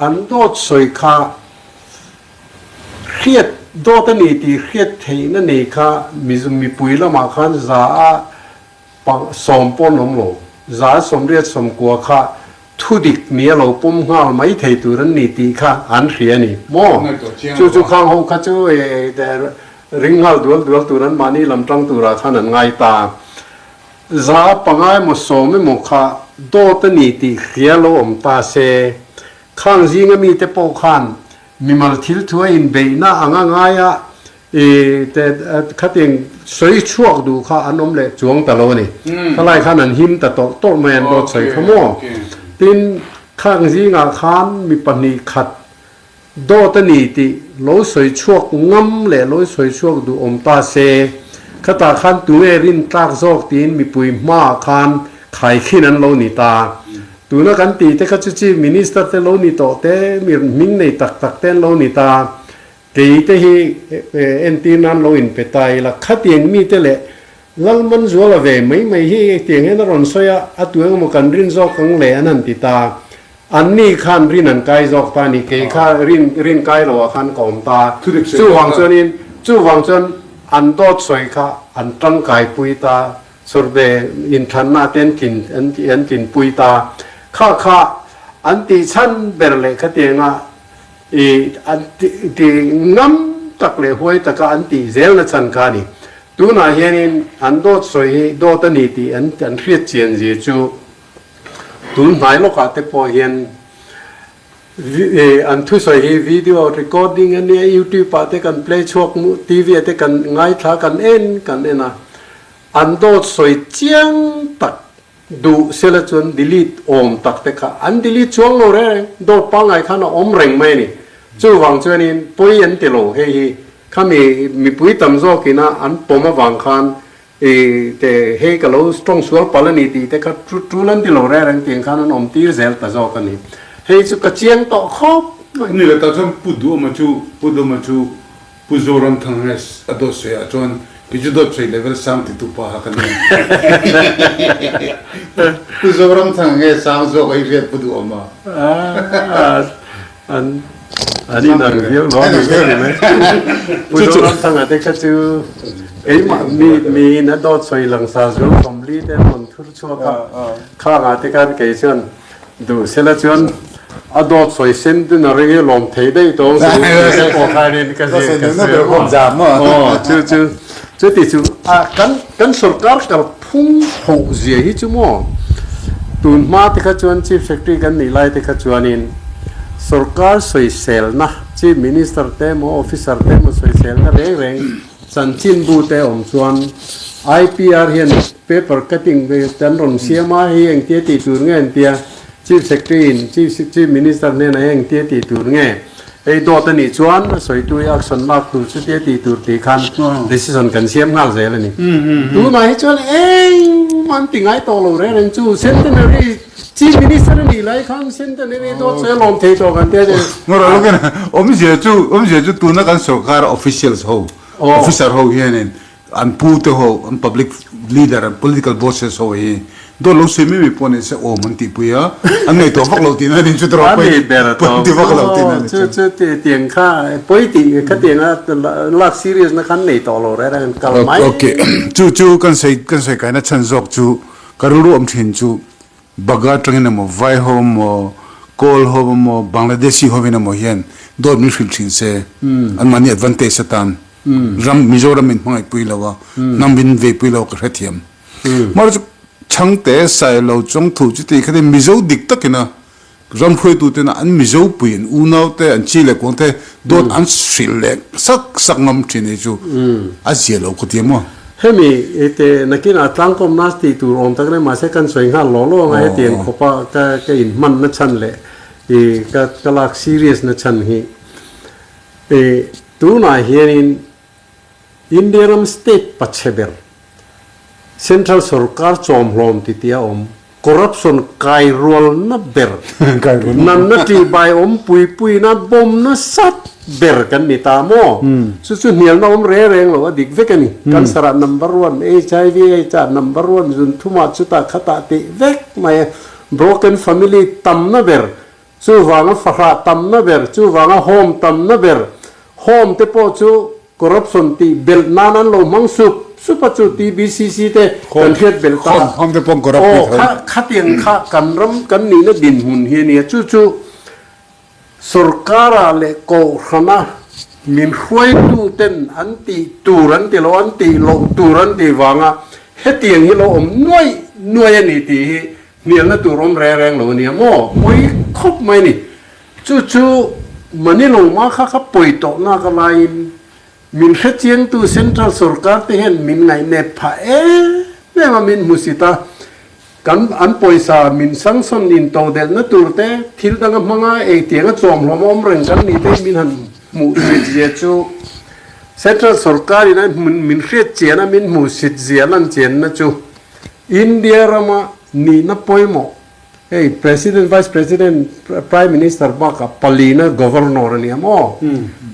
an dawt sawi kha hriat dawt a ni tih hriat theihna nei kha mipui lamah khan za a 70 pawh an awm lo. Za 80 90 kha thudik ni a lo pawm nghal mai thei tur an ni tih kha an hria a ni maw? Chu chu khang ho kha chu ring nghal dual dual tur an mahni lam tang turah khan an ngai ta. 5 emaw 10 emaw kha dawt a ni tih hria lo awm ta se, khang zinga mite pawh khan mimal thil thu a inbeihna anga ngaia I te khatiang sawi chhuak duh kha an awm leh chuang ta lo a ni. Khalai khan an him ta tawlh tawlh mai an dawt sawi kha maw? Tin, khang zingah khan mi 2 khat dawt a ni tih lo sawi chhuak ngam leh lo sawi chhuak duh awm ta se, khatah khan tunge rin tlak zawk tiin mipui hmaah khan khaikhin an lo ni ta. Tuna kan tih te kha chu Chief Minister te lo ni tawh te, mi hming nei tak tak te an lo ni ta. Kei te hi entir nan lo inpe ta ila, khatiang mite leh Lalmanzuala ve mai mai hi tiang hian a rawn sawi a, a tu engemaw kan rin zawk ang le an han ti ta. Anni khan rin an kai zawk ta a ni, kei kha rin rin kai loah khan ka awm ta. Chuvang chuanin chuvang chuan an dawt sawi kha an tangkaipui ta, survey inthlanna te an tlin an tlinpui ta. Kha kha an tih chhan ber leh khatianga I an ti ngam tak leh huai taka an tih zelna chhan kha a ni. Tunah hianin an dawt sawi hi dawt a ni tih an an hriat chian zia chu tun hnai lawkah te pawh hian an thusawi hi video recording a nia, YouTube ah te kan play chhuak TV ah te kan ngaithla kan en kan en a, an dawt sawi chiang tak Duh sela chuan delete awm tak te kha an delete chuang lo reng reng, dawt pangngai khan a awm reng mai a ni. Chuvang chuanin pawi an ti lo hei hi khami mipui tam zawkina an pawm avang khan i te hei ka lo tawng sual palh a ni tih te kha tul an ti lo reng reng tiang khan an awm tir zel ta zawk a ni. Hei chu ka chiang tawh khawp mai. Ni le tah chuan Pu Duhawma chu Pu Duhawma chu Pu Zoramthang nge a dawt sawi ah chuan kei chu dawt sawi level sang ti tu pa kha ka ni. Pu Zoramthang nge sang zawk a i hriat Pu Duhawm a. An an in ang viau lo ani viau ni mai. Pu Zoramthanga te kha chu keimah mi mi in a dawt sawi langsar zual 40 te an rawn thur chhuak a, khangah te khan kei chuan Duh sela chuan a dawt sawi sen dun a ring i lawm thei daih tawng chu tih pawh khanin ka zir ka sawi maw? Aw chu chu chuti chu a kan kan sorkar kalphung hoh zia hi chu maw tun hma te kha chuan Chief Secretary kan nih lai te kha chuanin sorkar sawiselna Chief Minister te emaw Officer te emaw sawiselna reng reng Chanchinbu te awm chuan IPR hian paper cutting te an rawn siam a, hei engtia tih tur nge an tia, Chief Secretary in Chief Minister hnenah hei engtia tih tur nge, hei dawt a nih chuan a sawitu hi action lak tur chutia tih tur tih khan decision kan siam nghal zel a ni. Tunah hi chuan engmah an ti ngai tawh lo reng reng chu Centenary Chief Minister a nih lai khan Centenary dawt sawi a lawm thei tawh kan tia che. Ngawrh a lawkin awmzia chu awmzia chu tuna kan sorkar officials ho officer ho hianin an pu te ho an public leader an political bosses ho hi dawt lo sawi mai mai pawh ni se awm an tihpui a an ngaihtuah vak lo tihna a ni chu tawh pawi ti vak lo tihna a ni chu. Chu chu tiang kha pawi tih khatiang a lak serious na khan nei tawh lo reng reng an kal mai. Okay chu chu kan sawi kan sawi kaina chhan zawk chu Ka rilru awm thin chu Baga atangin emaw, Vai ho emaw, Kawl ho emaw, Bangladeshi hovin emaw hian dawt min hrilh thin se, anmahni advantage atan ram Mizoram min hmangaihpui lo a, hnam min veipui lo a ka hrethiam. Mahse chu Chhangte, Sailo, Chawngthu chuti khatin Mizo dik takina Ram hruaitutena an Mizo pui, an unaute, an chi leh kuangte dawt an hrilh leh sak sak ngam thin hi chu a zia lo ka ti a maw? Hemi te nakinah tlangkawmna tih tur awm tak reng mahse kan sawi nghal law law anga hetiang khawpa ka ka inhman na chhan leh i ka ka lak serious na chhan hi i tunah hianin India ram state pachhe ber Central sorkar chawmhlawm ti tih a awm. Corruption kai rualna ber, nanna tihbai awm pui puina bawmna sat ber kan ni ta maw? Chu chu hnialna awm reng reng lo a dik vek a ni. Cancer ah number one, HIV AIDS ah number one, zunthum ah chutah khatah tih vek mai a. Broken family tamna ber, chuvanga fahrah tamna ber, chuvanga home tamna ber, home te pawh chu Corruption tih belh nan an lo hmang sup sup a chu TBCC te kan hriat belh ta a. Home te pawh corrupt tih tho. Aw khatiang kha kan ram kan nihna dinhmun hi a nia chu chu sorkara leh kohhrana min hruaitu ten an tih tur an ti lo an tih loh tur an tih vanga hetiang hi lo awm nuaih nuaih a ni tih hi hnialna tur awm reng reng lo a nia maw pawi khawp mai a ni. Chu chu Manilo ma kha kha pawi tawh nak a laiin min hrechiangtu Central sorkar te hian min ngaihnep phah em em a, min hmusit a, kan an pawisa min sanction in todelhna tur te thil danga hmanga engtianga chawmhlawm a awm reng kan nih te hi min han hmuhsit zia chu Central sorkar in a min hriatchian a min hmuhsit zia lan chianna chu India rama nihna pawimawh Hei President, Vice President, Prime Minister bakah palina Governor a nia maw?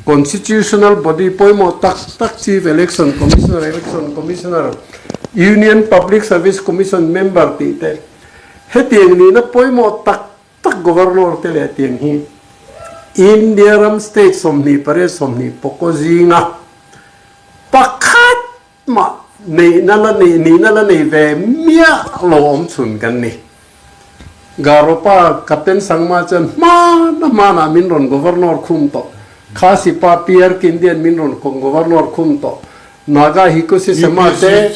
Constitutional body pawimawh tak tak Chief Election Commissioner, Election Commissioner, Union Public Service Commission member tih te hetiang nihna pawimawh tak tak Governor te leh tiang hi India ram state 28 20 pakaw zinga pakhat Mah neihna la nei nihna la nei ve miah lo awm chhun kan ni. Garopa Captain Sangma chuan hmana hmanah min rawn Governor khum tawh. Khasipa PR Kindian min rawn Governor khum tawh. Naga Hikusi Sema te,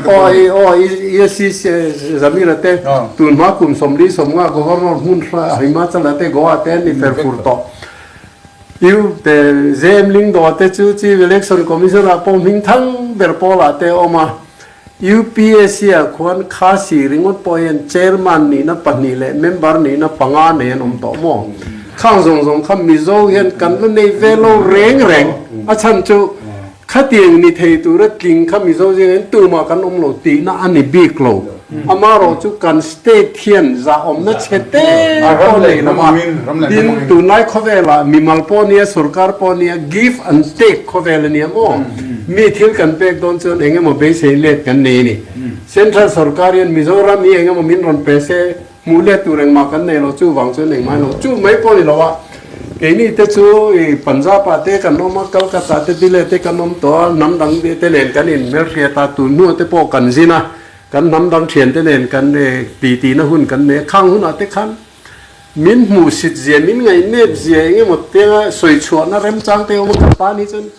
aw aw ESC Zamira te, tun hma kum 40 Governor hmun Himachal-a te Goa te an ni fer fur tawh. Tiu te Zem Lingdaw te chu Chief Election Commission ah pawh hming thang ber pawl ah te a awm a. UPSC ah khuan Khasi ringawt pawh hian Chairman nihna pahnih leh member nihna panga nei an awm tawh maw? Khang zawng zawng kha Mizo hian kan la nei ve lo reng reng. A chhan chu Khatiang ni thei tura tling kha Mizo zingah hian tumah kan awm lo tihna a ni bik lo. Amaherawh chu kan state hian zahawmna chhe te pawh nei lo a, tin tunlai khawvelah mimal pawh nia sorkar pawh nia give and take khawvel a nia maw? Mi thil kan pek dawn chuan eng emaw beisei let kan nei a ni. Central sorkar hian Mizoram hi eng emaw min rawn pe se, Hmuh let tur engmah kan nei lo, chuvang chuan engmah lo. Chu mai pawh ni lo a, keini te chu i Punjab ah te kan awm a, Calcutta te Delhi te kan awm tawh a, hnam dang te nen kan in hmelhriat a, tun hnuah te pawh kan zin a, kan hnam dang thian te nen kan titi na hun kan nei a, khang hunah te khan min hmuhsit zia, min ngaihnep zia eng emaw tenga sawi chhuahna remchang te awm a, ka tan hi chuan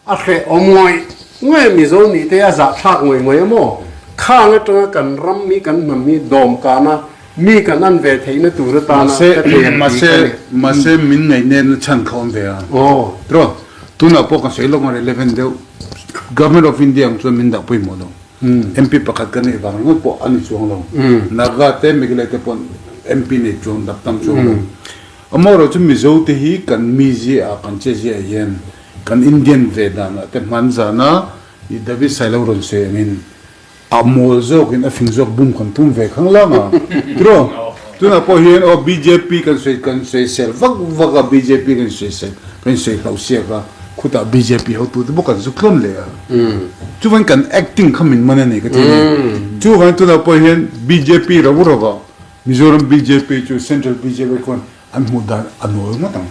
A hrehawm ngawih ngawih a Mizo nih te a zahthlak ngawih ngawih a maw? Khang atanga kan ram hi kan hnam hi dawmkana mi kan an ve theihna tur atana ka thei ang tih ka ni. Mahse min ngaihnenna chhan kha awm ve a. Tiraw? Tunah pawh kan sawi lawk ang relevant deuh. Government of India ang chuan min dah pawimawh lo. MP pakhat ka neih vang ringawt pawh a ni chuang lo. Naga te Meghalaya te pawh MP nei chuang dak tam chuang lo. Amaherawhchu chu Mizo te hi kan mizia ah kan chezia ah hian Kan Indian ve danah te hman zana i David Sailo rawn sawi angin a mawl zawkin a fing zawk bum kan tum ve khang lang a tiraw? Tunah pawh hian aw bjp kan sawi kan sawisel vak vak a bjp kan sawisel kan sawi hlauh siak a khutah bjp hotu te bawk kan zuk tlawn leh a chuvangin kan acting kha min man a ni ka ti a ni chuvangin tunah pawh hian bjp rau rau ah Mizoram bjp chu Central bjp khuan An hmuh dan a nawl ngawt ang.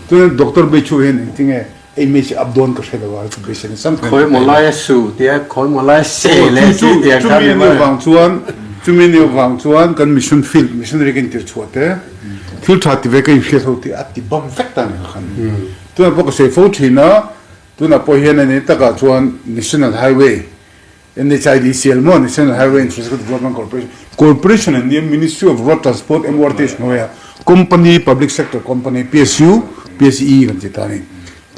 Chuan Doctor Beichu hian engtin nge ei mai chi up dawn ka hre lo a, chu beisei nasa ang. Khawi maw lai a su tia, khawi maw lai a se leh si tia kha ni mai. Chumi chuan, chumi ni vang chuan kan mission field, missionary ka intir chhuah te, thil tha ti ve ka inhriat ho tih a ti bam vek ta ni kha khan. Tunah pawh ka sawi fo thin a, tunah pawh hian a ni takah chuan National Highway NHIDCL maw National Highway Infrastructure Development Corporation Corporation an nia Ministry of Road Transport MRTH hnuaia company public sector company PSU PSE kan ti ta a ni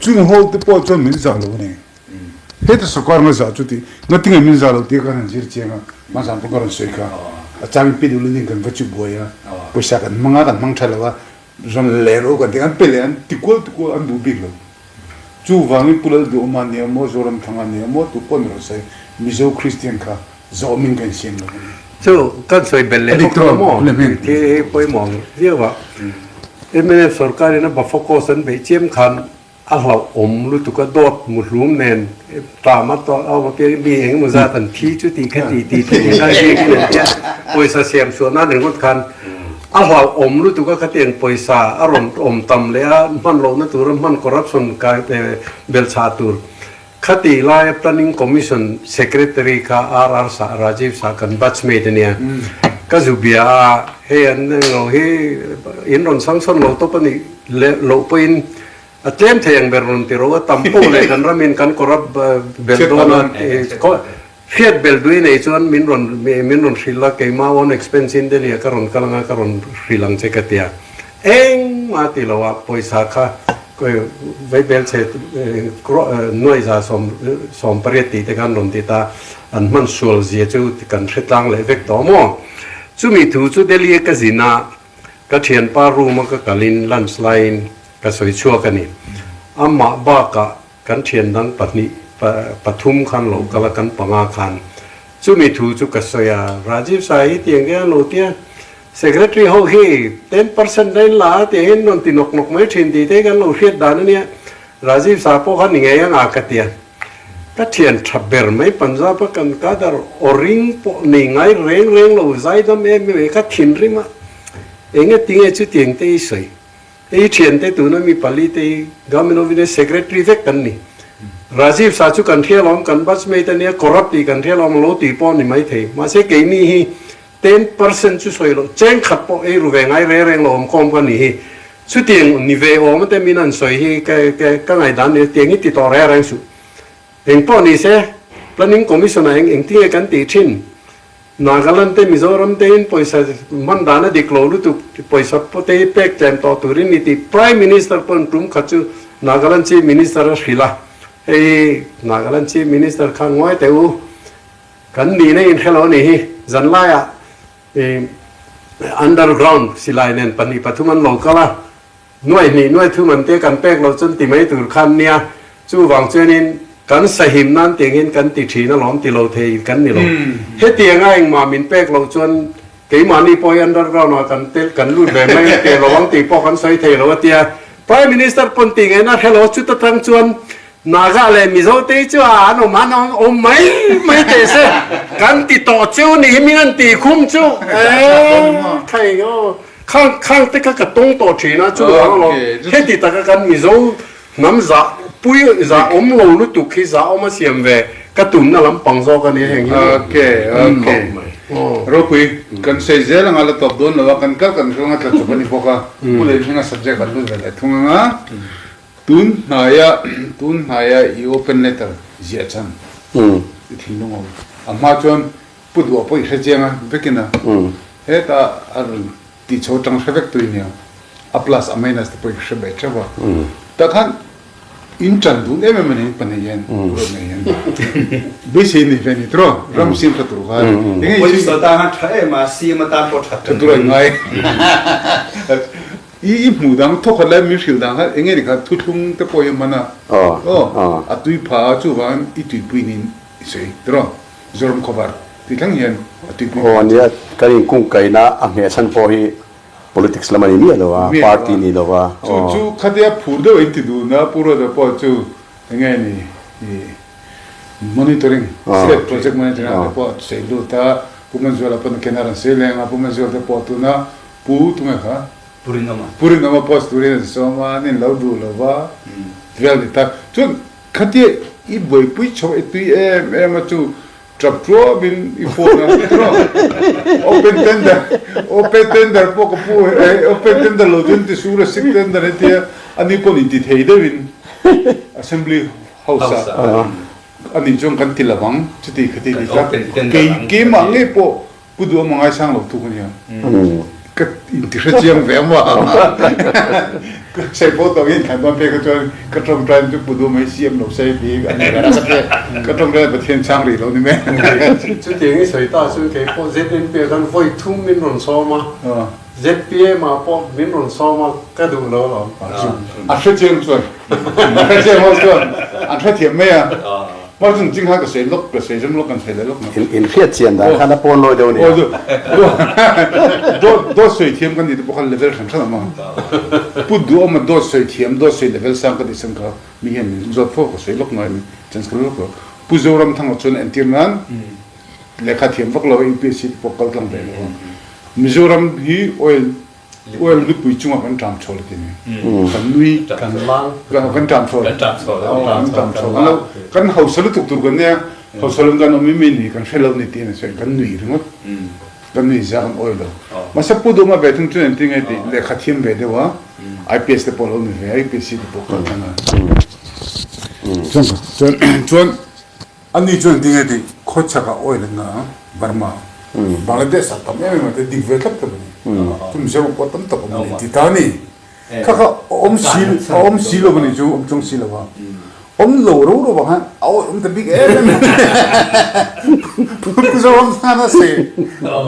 chung ho te pawh chuan min zah lo a ni heta sorkar nga zah chu tih ngatinge min zah lo tih kha kan han zir chiang a hmanzan pawh ka rawn sawi kha a changin PWD in kan va chu buai a pawisa kan hmang a kan hmang tha lo a Ram leh ro kan ti an pe leh an ti kual ti kual an duh bik lo. Chuvangin Pu Lalduhawma nia maw, Zoramthanga nia maw, tu pawh ni rawh se, Mizo Kristian kha zawhmin kan insiam lo a ni. Chu kan sawi belh leh bawk lo maw? Thil hi pawimawh ang viau a. Mnf sorkarin a Bafokos an beih chiam khan a hlauhawm lutuk a, dawt muhlum nen tlam a tawh a awm apiangin mi engemaw zat an thi chu tih kha ti ti tih kha ziakin an tia, pawisa siam suah nan ringawt khan a hlauhawm lutuk a, khatiang pawisa a rawn awm tam leh a, hman lohna tura hman corruption kai belchhah tur Khatih laia Planning Commission Secretary kha RR Shah, Rajiv Shah kan batchmate a nia. Ka zu bia a, hei an englo hi in rawn sanction lo tawp a nih leh loh pawhin a tlem thei ang ber rawn ti ro a, tam pawh leh kan ramin kan corrupt bel dawn a, hriat bel duai nei chuan min rawn min rawn hrilh a, keimah own expense in Delhi ah ka rawn kal anga ka rawn hrilh ang che ka ti a. Engmah ti lo a, pawisa kha Vaibel chhe nuaiza 18 tih te khan rawn ti ta, an hman sual zia chu kan hre tlang leh vek tawh maw? Chumi thu chu Delhi a ka zin a, ka thianpa room a ka kalin lunch laiin ka sawi chhuak a ni. Amah bakah Kan thian dang pahnih, pathum khan lo kal a, kan panga khan chumi thu chu ka sawi a, Rajiv Sai hi tiang hian lo tia, Secretary ho hi 10% a in la a tiang hian rawn ti nawk nawk mai thin tih te kan lo hriat dan a nia, Rajiv Sai pawh kha ni ngei ang a ka tia. Ka thian tha ber mai Punjab a kan kadar aw ring pawh nei ngai reng reng lo zaidam em em e ka thinrim a, enge tinge chutiang te i sawi? Hei thiante tuna mi pali te hi Government of India Secretary vek kan ni. Rajiv Shah chu kan hria lawm, kan batchmate a nia, corrupt tih kan hria lawm, lo tih pawh a ni maithei. Mahse keini hi 10% chu sawi loh, cheng khat pawh ei ru ve ngai reng reng lo awm khawm ka ni hi. Chutiang ni ve awm te min an sawi hi ka ka ngaihdan ni, tiang hi ti tawh reng reng suh. Engpawh ni se, Planning Commission ah eng engtinge kan tih thin? Nagaland te Mizoram te in pawisa hman dan a dik lo lutuk, pawisa te hi pek tlem tawh turin ni tih Prime Minister pawn tum khat chu Nagaland Chief Minister a hrilh a, hei Nagaland Chief Minister kha ngawi teh u, kan nihna in hrelo a nih hi, zanlaiah underground silai nen pahnih pathum an lo kal a, Nuai hnih nuai thum an te kan pek loh chuan ti mai tur khan nia, chuvang chuanin kan sahim nan tiangin kan ti thin alawm ti lo thei kan ni lo. Hetianga engmah min pek loh chuan keimahni pawh hi underground ah kan tel kan lut ve mai ang tih lo ang tih pawh kan sawi thei lo a tia. Prime Minister pawn tih ngaihna hre lo chuta tang chuan Naga leh Mizo te hi chu a an awm an awm mai mai teh se kan ti tawh chu ni hi min an tih khum chu eeh thei aw. Khang khang te kha ka tawng tawh thin a, chu vang alawm heti taka kan Mizo hnam zah pui zah awm lo lutuk hi zah awm a siam ve ka tumna lampang zawk a nia heng hi. Ok ok Ropui kan sawi zel anga la tawp dawn lo a kan kal kan kal anga tla chawp a ni bawk a Pu Leinhminga subject an lut ve leh thung anga tun hnaia tun hnaia i open letter ziah chhan i thinlung awm a hma chuan Pu Duh pawh i hre chiang a, vekin a, heta a rawn tih chho tang hre vek tui nia, a plus a minus te pawh i hre ve teuh a, tah khan in tan dun em em a ni pahnih hian Pu Rawt nei hian beisei nei ve a ni tiraw, ram siam tha tur khan enge i Pawisa tan a tha em a, siam atan pawh tha tur a ngai. I i hmuh dang thawkhat lai min hrilh dan kha enge ni kha thuthlung te pawh hi a man a, aw a tui pha a chuvangin i tuipui niin i sawi tiraw. Zoram khawvar tih thleng hian a tuipui Aw ania, kan inkungkaihna a hmeh chhan pawh hi politics lam a ni miah lo a, party ni lo a. Chu chu khatia phur deuh in ti dun a, Pu Ruata pawh chu enge ni i monitoring, state project monitoring ah te pawh a sawi lut a, Pu Manzuala pawn a ken a rawn sawi leng a, Pu Manzuala te pawh tuna Pu tunge kha? Pu Rinawma. Pu Rinawma post turin an sawm a, an inlo duh lo va, vel ni tak. Chuan Khatia i buaipui chho i tui em em a chu tap tuapin i phone a tiraw? Open tender open tender pawh ka pu eh open tender lo chuan ti sur a sick tender a tia ani pawn inti thei deuhin assembly house ah ani chuan kan ti lovang chuti khati ti tlat kei keimah ngei pawh Pu Duh a ngaisang lo thung a nia. Ka inti hre chiang ve ang a. Ka sawi pawh tawh in thlan dawn phei kha chuan ka tawngtai chu Pu Duh mai siam lo se ti a ni reng a. Ka tawngtai Pathian chhang rih lo ni mai. Chutiang i sawi ta chuan kei pawh ZNP ah khan vawi thum min rawn sawm a, ZPM ah pawh min rawn sawm a, ka duh lo alawm. A hre chiang chuan, a hre chiang ho chuan an hrethiam mai a. Mah chung ching kha ka sawi lawk, ka sawi zam lawk, kan sawi leh lawk na. In hriat chian dan khan a pawn lawi deuh a nia. Dawt dawt sawi thiam kan nih te pawh khan level hran hran a awm a. Pu Duhawma dawt sawi thiam, dawt sawi level sang ka tih chhan kha mi hian min zawt fo ka sawi lawk ngai min chance ka la lawk lo. Pu Zoramthanga chuan entir nan lehkha thiam vak lo a UPSC te pawh kal tlang ve lo a. Mizoram hi oil Oil nupui chungah kan ṭam chhawl ti ni. Kan nui kan lang kan ṭam chhawl kan ṭam chhawl kan ṭam chhawl kan lo kan hausa lutuk tur kan nia hausa lo kan awm i mi ni kan hre lo ni ti an sawi kan nui ringawt kan nui zia kan awi lo mahse pu duhma ve thung chuan engtin nge tih lehkha thiam ve deuh a IPS te pawh lo ni ve a UPSC te pawh kal tlang a chuan chuan Ani chuan tinge tih khawchhakah oil an ngah a, Burma, Bangladesh ah tam em em a te dik ve thlap thlap a ni. Chu Mizoram pawh tam tak awm a ni ti ta a ni. Kha kha a awm si a awm si lo a ni chu awm chuang si lo a. Awm lo ro ro vang hian a awih awm ta bik em em a ni. Mizoram tan a sawi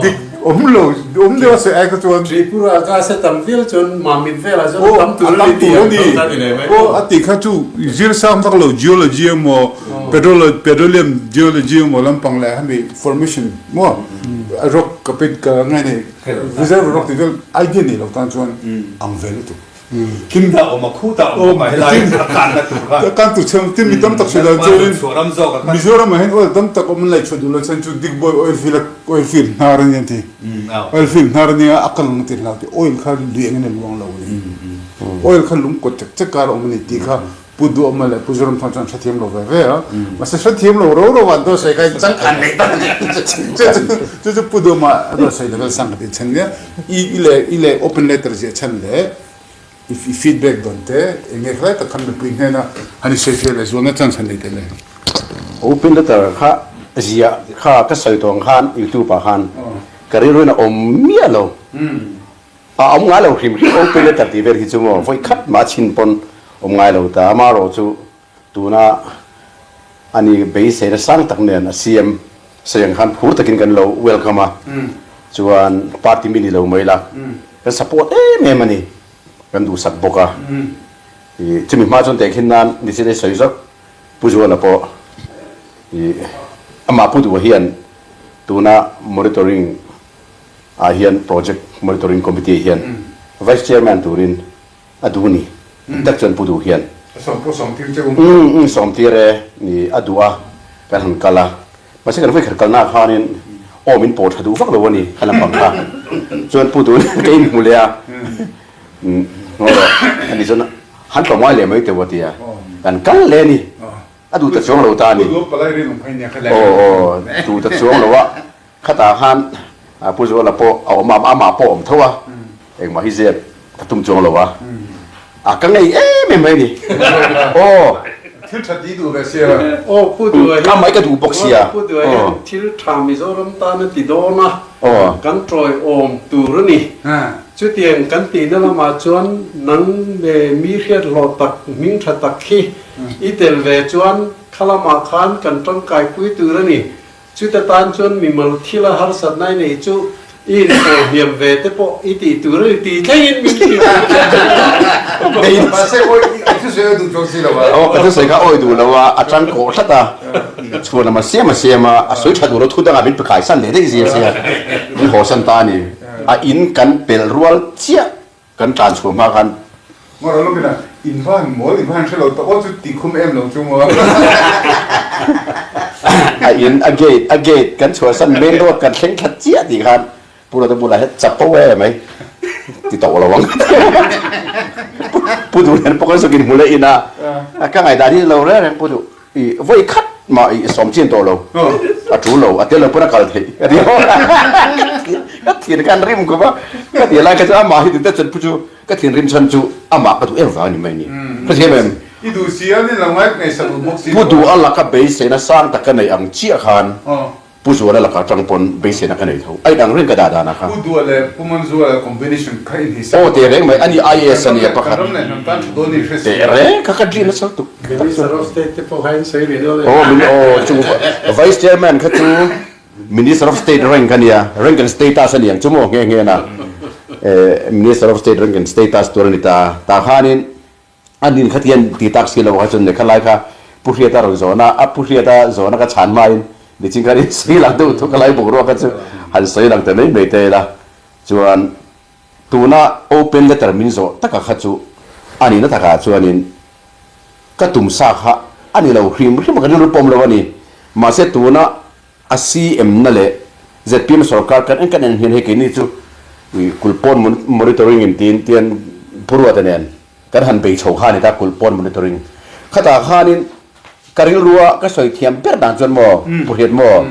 dik awm lo awm deuh a sawi ai kha chuan. Tripura ka se tam viau chuan Mamit velah chuan a tam tur a ni tih ang ni leh mai. Aw a tih kha chu zir sang vak lo geology emaw Petrol petroleum geology emaw lampang leh hemi formation maw rock ka pet ka ngai nei reserve rock tih vel idea nei lo tan chuan ang ve lutuk. Tin ta awm a khu ta awm a helai a kan na tur kha. A kan tur chhung tin mi tam tak sawi dan chuan in Mizoram ah hian oil tam tak awm an lei chhuah duh lo chuan chu Digboi oil field a oil field hnar a ni an ti. Oil field hnar a nia a kal ang ti hlau ti oil kha lui engin a luang lo a ni. Oil kha lung kawt chek chek kar a awm a ni tih kha Pu Duhawma leh Pu Zoramthang chuan hrethiam lo ve ve a, mahse hrethiam lo ro ro an dawhsawi kha in changkan leh tak a ni. Chu chu Pu Duhawma a dawhsawi level sang ka tih chhan nia, i leh i leh open letter ziah chhan leh i feedback dawn te eng nge khalai tak khan mipui hnena han i sawifiah leh zualna chance han nei tel e. Open letter kha ziah kha ka sawi tawh ang khan youtube ah khan ka rilruin a awm miah lo. A awm ngai lo hrim hrim open letter tih vel hi chu maw vawi khat mah a chhin pawn awm ngai lo ta. Amaherawh chu tuna ani beiseina sang tak nen a CM sawi ang khan phur takin kan lo welcome a, chuan party mi ni lo mai la kan support em em a ni, kan duhsak bawk a. Ih chumi hma chuan tehkhin nan nichin ei sawi zawk Pu Zuala pawh ih amah Pu Duha hian tuna monitoring ah hian Project Monitoring Committee hian Vice Chairman turin a duh ni. Dik tak chuan Pu Duh hian. A sawm pawh sawm tir che u. Umm umm sawm tir e ni a duh a kan han kal a. Mahse kan vawikhat kalna ah khanin aw min pawh tha duh vak lo a ni kha lampang kha. Chuan Pu Duh ka inhmu leh a. Umm ngaw rawh ani chuan han tlawm ngai leh mai teuh a ti a. Kan kal leh a ni. A duh ta chuang lo ta a ni. Aw aw duh ta chuang lo a. Khatah khan Pu Zuala pawh a awm a, amah pawh a awm tho a, engmah hi zep ka tum chuang lo a, a ka ngei em em mai a ni. Aw. Thil tha ti duh ve sia. Aw Pu Duha hian. Amah hi ka duh bawk sia. Pu Duha hian thil tha Mizoram tan a ti dawn a, kan tawiawm tur a ni. Chutiang kan tihna lamah chuan nang mi hriat hlawh tak, hming tha tak hi i tel ve chuan kha lamah khan kan tangkaipui tur a ni. Chuta tan chuan mimal thila harsatna i neih chu i inpawl hniam ve te pawh i tih tur a ni tih thlengin min hrilh duh. Mahse awi i thusawi a duh chuang si lo a. Aw ka thusawi kha awi duh lo a, a tang kawh tlat a, chhuan lam a siam a siam a, a sawi tha duh lo thu dangah min pe kaisan leh daih zia sia, min hawsan ta a ni. A in kan pelh rual chiah. Kan tlan chhuah hma khan. Ngawrh alawm ina in va han mawl, in va han hre lo tak aw chu ti khum em lo chu maw. A in a gate a gate kan chhuahsan main road kan thleng thla chiah tih khan Pu Rota bulah hian chapo e mai ti tawh lo ang Pu Duh nen pawh kan sakin hmu leh ina ka ngaihdan hi lo reng reng Pu Duh I vawi khat mah i sawm chin tawh lo. A tul lo, a tel lo pawn a kal theih ka ti a. Ka thin khan rim khawp a, ka tih lai kha chu amah hi tute chuan pu chu ka thinrim chhan chu amah ka duh em vang a ni mai ni. Ka thiam em? I duh si a, ni lo ngai ngaihsak duh bawk si lo. Pu duh a laka beiseina sang tak ka neih ang chiah khan Pu Zuala lakah atang pawn beiseina ka nei tho. A inang reng ka dah danah kha. Pu Dua leh Pu Manzuala combination kha in hei Aw teh reng mai, ani IAS a nia pakhat. Kan ram leh hnam tan tha dawn i hre si. Teh reng kha ka dream nasa lutuk. Minister of State te pawh kha in sawi rih dawn em? Aw min aw chu Vice Chairman kha chu Minister of State rank a nia, rank and status a ni ang chu maw nghe nghe na. Minister of State rank and status tur a ni ta. Tah khanin A nin kha tian ti tak si lo kha chuan lehkha lai kha Pu Hriata rawn zawn a, a Pu Hriata zawhna ka chhan hmain nichin khan in sawi lang deuh thuk a lai boruak kha chu han sawi lang ta mai mai ta ila chuan tuna open letter min zawh taka kha chu a nihna takah chuanin ka tum sa kha a ni lo hrim hrim a ka rilru pawm lo a ni. Mahse tuna a CM na leh zpm sorkar kan en kan en hian hei keini chu kulhpawn monitoring in tiin tian Pu Ruata nen Kan han bei chho kha a ni ta, kulh pawn monitoring. Khatah khanin ka rilrua ka sawi thiam ber dan chuan maw, Pu Hriat maw,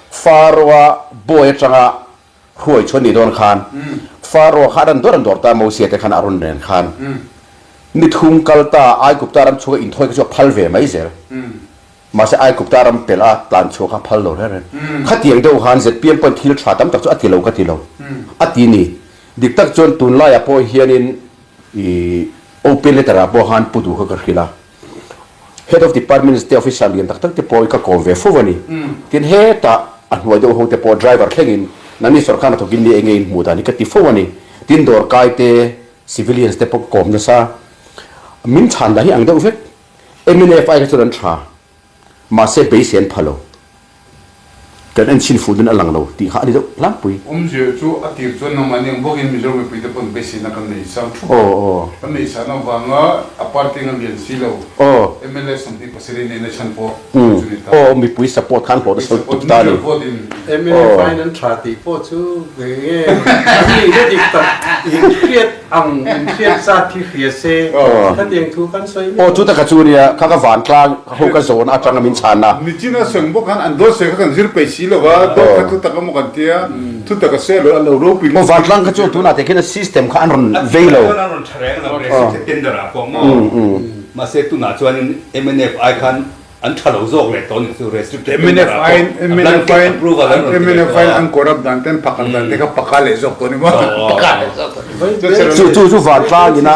Faroa bawi atanga hruai chhuan nih dawn khan Faroa kha a rawn dawr an dawr ta, Mosia te khan a rawn ren khan ni thum kal ta Aigupta ram chhunga inthawi kha chu a phal ve mai zel. Mahse Aigupta ram pelh a tlan chhuah kha phal lo reng reng. Khatiang deuh khan zpm pawhin thil tha tam tak chu a ti lo ka ti lo. A ti ni. Dik tak chuan tunlaiah pawh hianin I open letter ah pawh khan pu duh kha ka hrilh a, Head of Departments te officer lian tak tak te pawh ka kawm ve fo a ni. Tin hetah a hnuai deuh ho te pawh driver thlengin nangni sorkar hnathawk in ni enge in hmuh dan hi ka ti fo a ni. Tin dawrkai te civilians te pawh ka kawm nasa. Min chhan dan hi ang deuh vek. Mnf ai kha chuan an tha. Mahse beisei an pha lo. Kan en chhin fuh dun a lang lo tih kha a ni deuh tlangpui. Awmzia chu a tir chuan nangmahni ang bawkin Mizo mipuite pawn beiseina kan nei sang thup a. Kan nei san avanga a party anga lian si lo mla 27 neihna chhan pawh chu ni ta. Aw mipui support khan hlawh nasa lutuk ta a ni. Mipui support vote in. Mla fine an tha tih pawh chu enge an nihna dik tak inhriat ang inhriat zat hi hria se khatiang thu kan sawi Aw chu taka chu nia kha ka vantlang ho ka zawn atanga min chhan a. Nichina sawi bawk khan an dawt sawi kha kan zir peih si lo va, dawt kha thu tak emaw kan tia, thu tak a sawi lo a lo ropui Aw vantlang kha chu tunah te khian a system kha an rawn vei lo. An rawn tha reng a lo restricted tender ah pawh maw mahse tunah chuanin mnf ai khan An tha lo zawk leh tawh nih chu restricted tender ah pawh a blanket approval an rawn ti leh tawh a. An corrupt dan te an phakar dan te kha paka leh zawk tawh ni maw? Paka leh zawk tawh. Chu chu chu vantlang ina.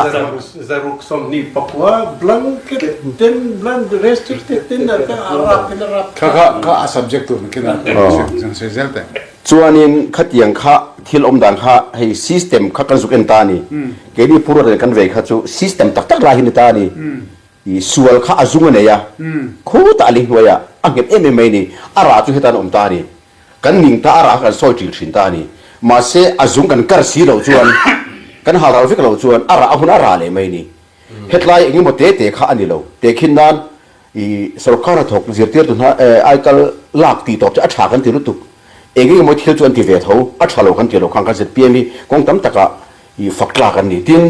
Zaruk 24 blanket ten blan restricted tender kha a rap in a rap. Kha kha kha a subject tur nakin a zan sawi zel teh. Chuanin khatiang kha thil awm dan kha hei system kha kan zuk en ta a ni. Keini Purua nen kan vei kha chu system tak tak lai hi ni ta a ni. I sual kha a zung a nei a, khutah a li hnuaiah a nghet em em mai a ni. A rah chu hetan a awm ta a ni. Kan ning ta, a rah kha kan sawi ṭil ṭhin ta a ni. Mahse, a zung kan kar si loh chuan, kan hal ral vek loh chuan a rah a hun a rah leh mai a ni. Hetlai eng emaw te te kha a ni lo. Tehkhin nan i sorkar hnathawk zirtirtu hna aikal lak tih tawp chu a ṭha kan ti lutuk. Eng eng emaw thil chu an ti ve tho, a ṭha lo kan ti lo khang kan zpm hi kawng tam takah i fak tlak an ni. Tin,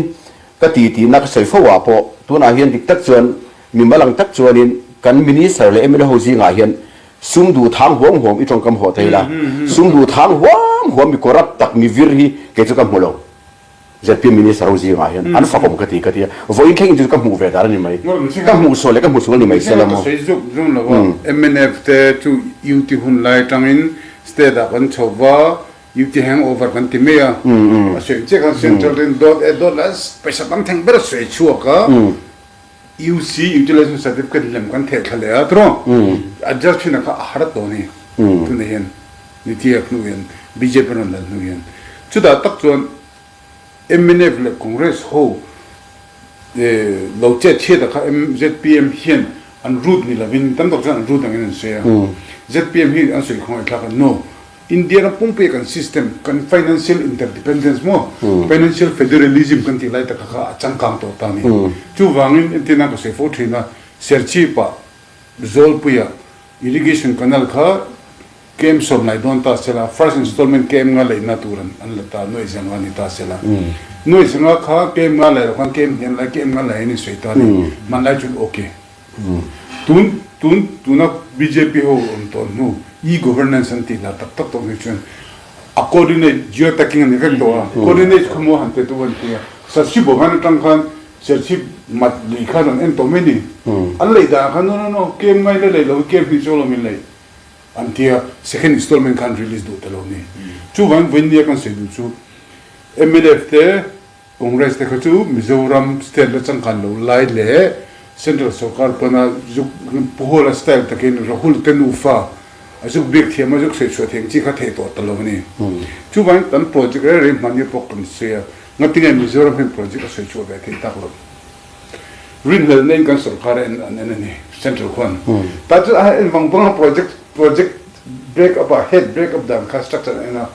ka ti tihna ka sawi fo ah pawh tunah hian dik tak chuan mimal ang tak chuanin kan Minister leh mla ho zingah hian sum duh thang huam huam i tawngkam hawh thei la, sum duh thang huam huam mi corrupt tak mi vir hi kei chu ka hmu lo. Zpm Minister ho zingah hian an fakawm ka ti ka ti a, vawiin thlengin chu ka hmuh ve dan a ni mai. Ka hmuh sual leh ka hmu sual ni mai se la maw. Ka sawi zuk zuk lo a, mnf te chu UT hun lai atangin state ah kan chho va, UT hangover kan ti mai a, a sawi chiah khan central in dawt e dawt leh paisa tam theng ber a sawi chhuak a, UC utilization certificate lem kan theh thla leh a tiraw adjust thin a kha a har tawh a ni tunah hian Niti a hnu hian bjp rawn lal hnu hian chutah tak chuan mnf leh Congress ho lo chet chhiat a kha zpm hian an root ni lovin tam tak chuan an root angin an sawi a, zpm hi an sawi khawngaihthlak a no India ram pumpuia kan system, kan financial interdependence maw, financial federalism kan tih lai taka kha a changkang tawh ta a ni. Chuvangin entirna ka sawi fo thin a, Serchhip-ah Zawlpuia irrigation canal kha KM sawmlai dawn ta sela, first installment KM nga leihna tur an la ta, nuaih zanga ni ta sela. Nuaih zanga kha KM nga lei lo khan KM hniam lai KM nga lei an insawi ta a ni. Hmanlai chuan ok. Tun tun tuna bjp ho awm tawh hnu e-governance an tih lar tak tak tawh hnu chuan a coordinate geo-tagging a ni vek tawh a, coordinate khaw maw han pe tu an ti a, Serchhip bawk han atang khan Serchhip mat lui khan an en tawh mai ni. An leih danah khan no no no kem ngai la leih lo hi kem hnih chu alawm in leih an ti a, second installment khan release duh ta lo ni. Chuvangin vawiin kan sawi duh chu mnf te Congress te kha chu Mizoram state la changkan lo lai leh Central sorkar pana zuk Pu Hawla style takin Rahul te nufa a zuk biak thiam a zuk sawi chhuah thiam chi kha theih tawh ta lo a ni. Chuvangin kan project reng reng hmanni pawh kan sawi a, ngatinge Mizoram hian project a sawi chhuah ve theih tak lo. Rinhlelhna in kan sorkar en an en a ni Central khuan. Tah chuan a en vang vang a project project break up a head break up dan kha structure an en a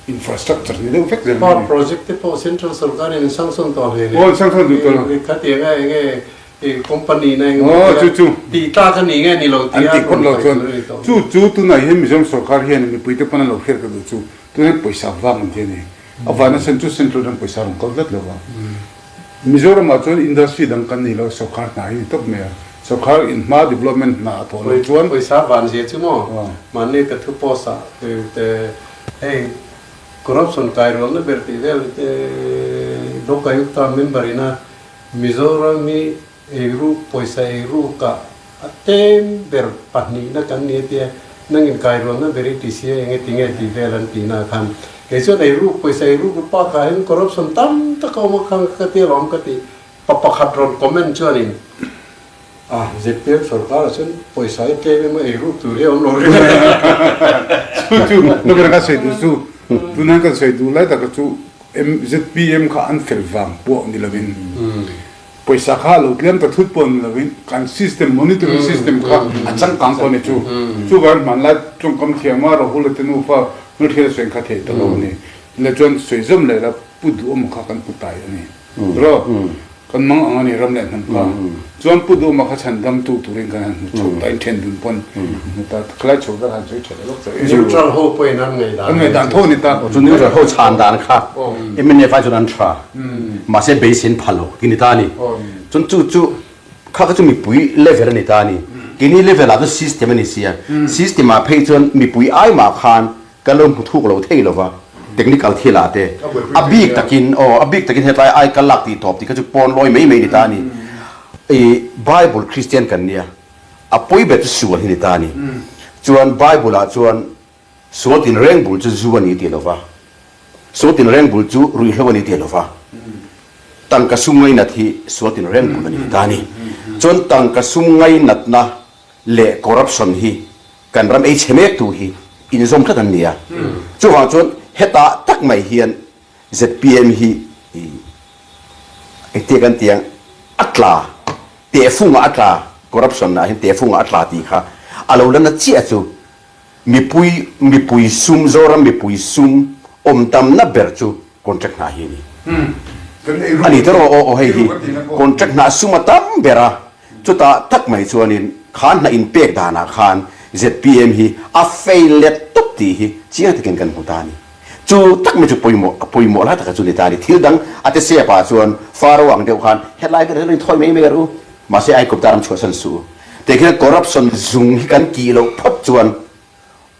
infrastructure ni deuh vek zel mai a ni. Project te pawh Central sorkar in an sanction tawh hle Aw an sanction duh tawh lo. Khatiang a enge company na eng emaw Aw chu chu. Tih tlak a ni nge ni lo An tia tih phawt rawn lo paih chuan tur a ni tawh. chu chu tunah hian Mizoram sorkar hian mipui te pawn an lo hriat ka duh chu tunah hian pawisa vang an ti a ni. A vana sen chu Central ram pawisa rawn kal tlat lo va. Mizoramah chuan industry dang kan nei lo, sawrkar hna hi ni tawp mai a. Sawrkar in hma development hna a thawh loh chuan. Pawisa van zia chu maw? Mahni ka thu post ah te hei corruption kai rualna ber tih vel te Lokayukta member ina Mizoram hi Eiruk, pawisa eiruk ah a tlem ber pahnihna kan ni a tia, nangin kairualna ber i ti sia enge tinge tih vel an tihna ah khan kei chuan eiruk, pawisa eiruk ru pak ah hian corruption tam tak a awm a khang ka ti alawm ka ti. Pa pakhat rawn comment chuanin ah zpm sorkar ah chuan pawisa hi tlem emaw eiruk tur hi a awm lo ring a. Chu chu tunah kan sawi duh chu, tunah kan sawi duh lai taka chu zpm kha an fel vang pawh ni lovin Pawisa kha lo tlem ta thut pawh ni lovin kan system, monitoring system kha a changkang pawh a ni chu. Chuvangin hmanlai tawngkam thiama Rahul-a te nufa hmelhriat a sawi kha theih ta lo a ni. Le chuan sawi zawm leh la Pu Duhawma kha kan hmu tai a ni. Ro, kan mang ang a ni ram leh hnam kha. Chuan Pu Duhawma kha chhan damtu turin kan han hmu chho ta, inthen dun pawn hmu ta. Khalai chho vel han sawi tha leh lawk chauh. Neutral ho pawhin an ngaihdan. An ngaihdan tho a ni ta. Chu neutral ho chhan dan kha mnf ai chuan an tha. Mahse beisei an pha lo ti ni ta a ni. Chuan chu chu kha kha chu mipui level a ni ta a ni. Keini level ah chuan system a ni sia. System ah phei chuan mipui ai mah khan kan lo hmu thuk lo thei lo va, technical thil ah te. A bik takin aw a bik takin hetlai ai kal lak tih tawp tih kha chu pawn lawi mai mai ni ta a ni. I Bible Christian kan nia, a pawi ber chu sual hi ni ta a ni. Chuan Bible ah chuan Sual tinreng bul chu zu a ni tih lova, sual tinreng bul chu ruihhlo a ni tih lova, tangka sum ngainat hi sual tinreng bul a ni ta a ni. Chuan tangka sum ngainatna leh corruption hi kan ram ei chhe mektu hi inzawm tlat an ni a. Chuvang chuan hetah tak mai hian zpm hi engtia kan tih ang a tla, tehfungah a tla, corruption ah hian tehfungah a tla tih kha a lo la na chiah chu Mipui mipui sum Zoram mipui sum awm tamna ber chu contract hna hi a ni. A ni tawh aw aw hei hi contract hna sum a tam ber a, chutah tak mai chuanin kha hna inpek danah khan zpm hi a fail let tawp tih hi chiang takin kan hmu ta a ni. Chu tak mai chu pawimawh a pawimawh lai taka chu ni ta a ni. Thil dang a te sep ah chuan Faro ang deuh khan hetlai vel hi lo inthawi mai mai rawh u, mahse Aigupta ram chhuahsan suh u. Teh khian corruption zung hi kan tih loh phawt chuan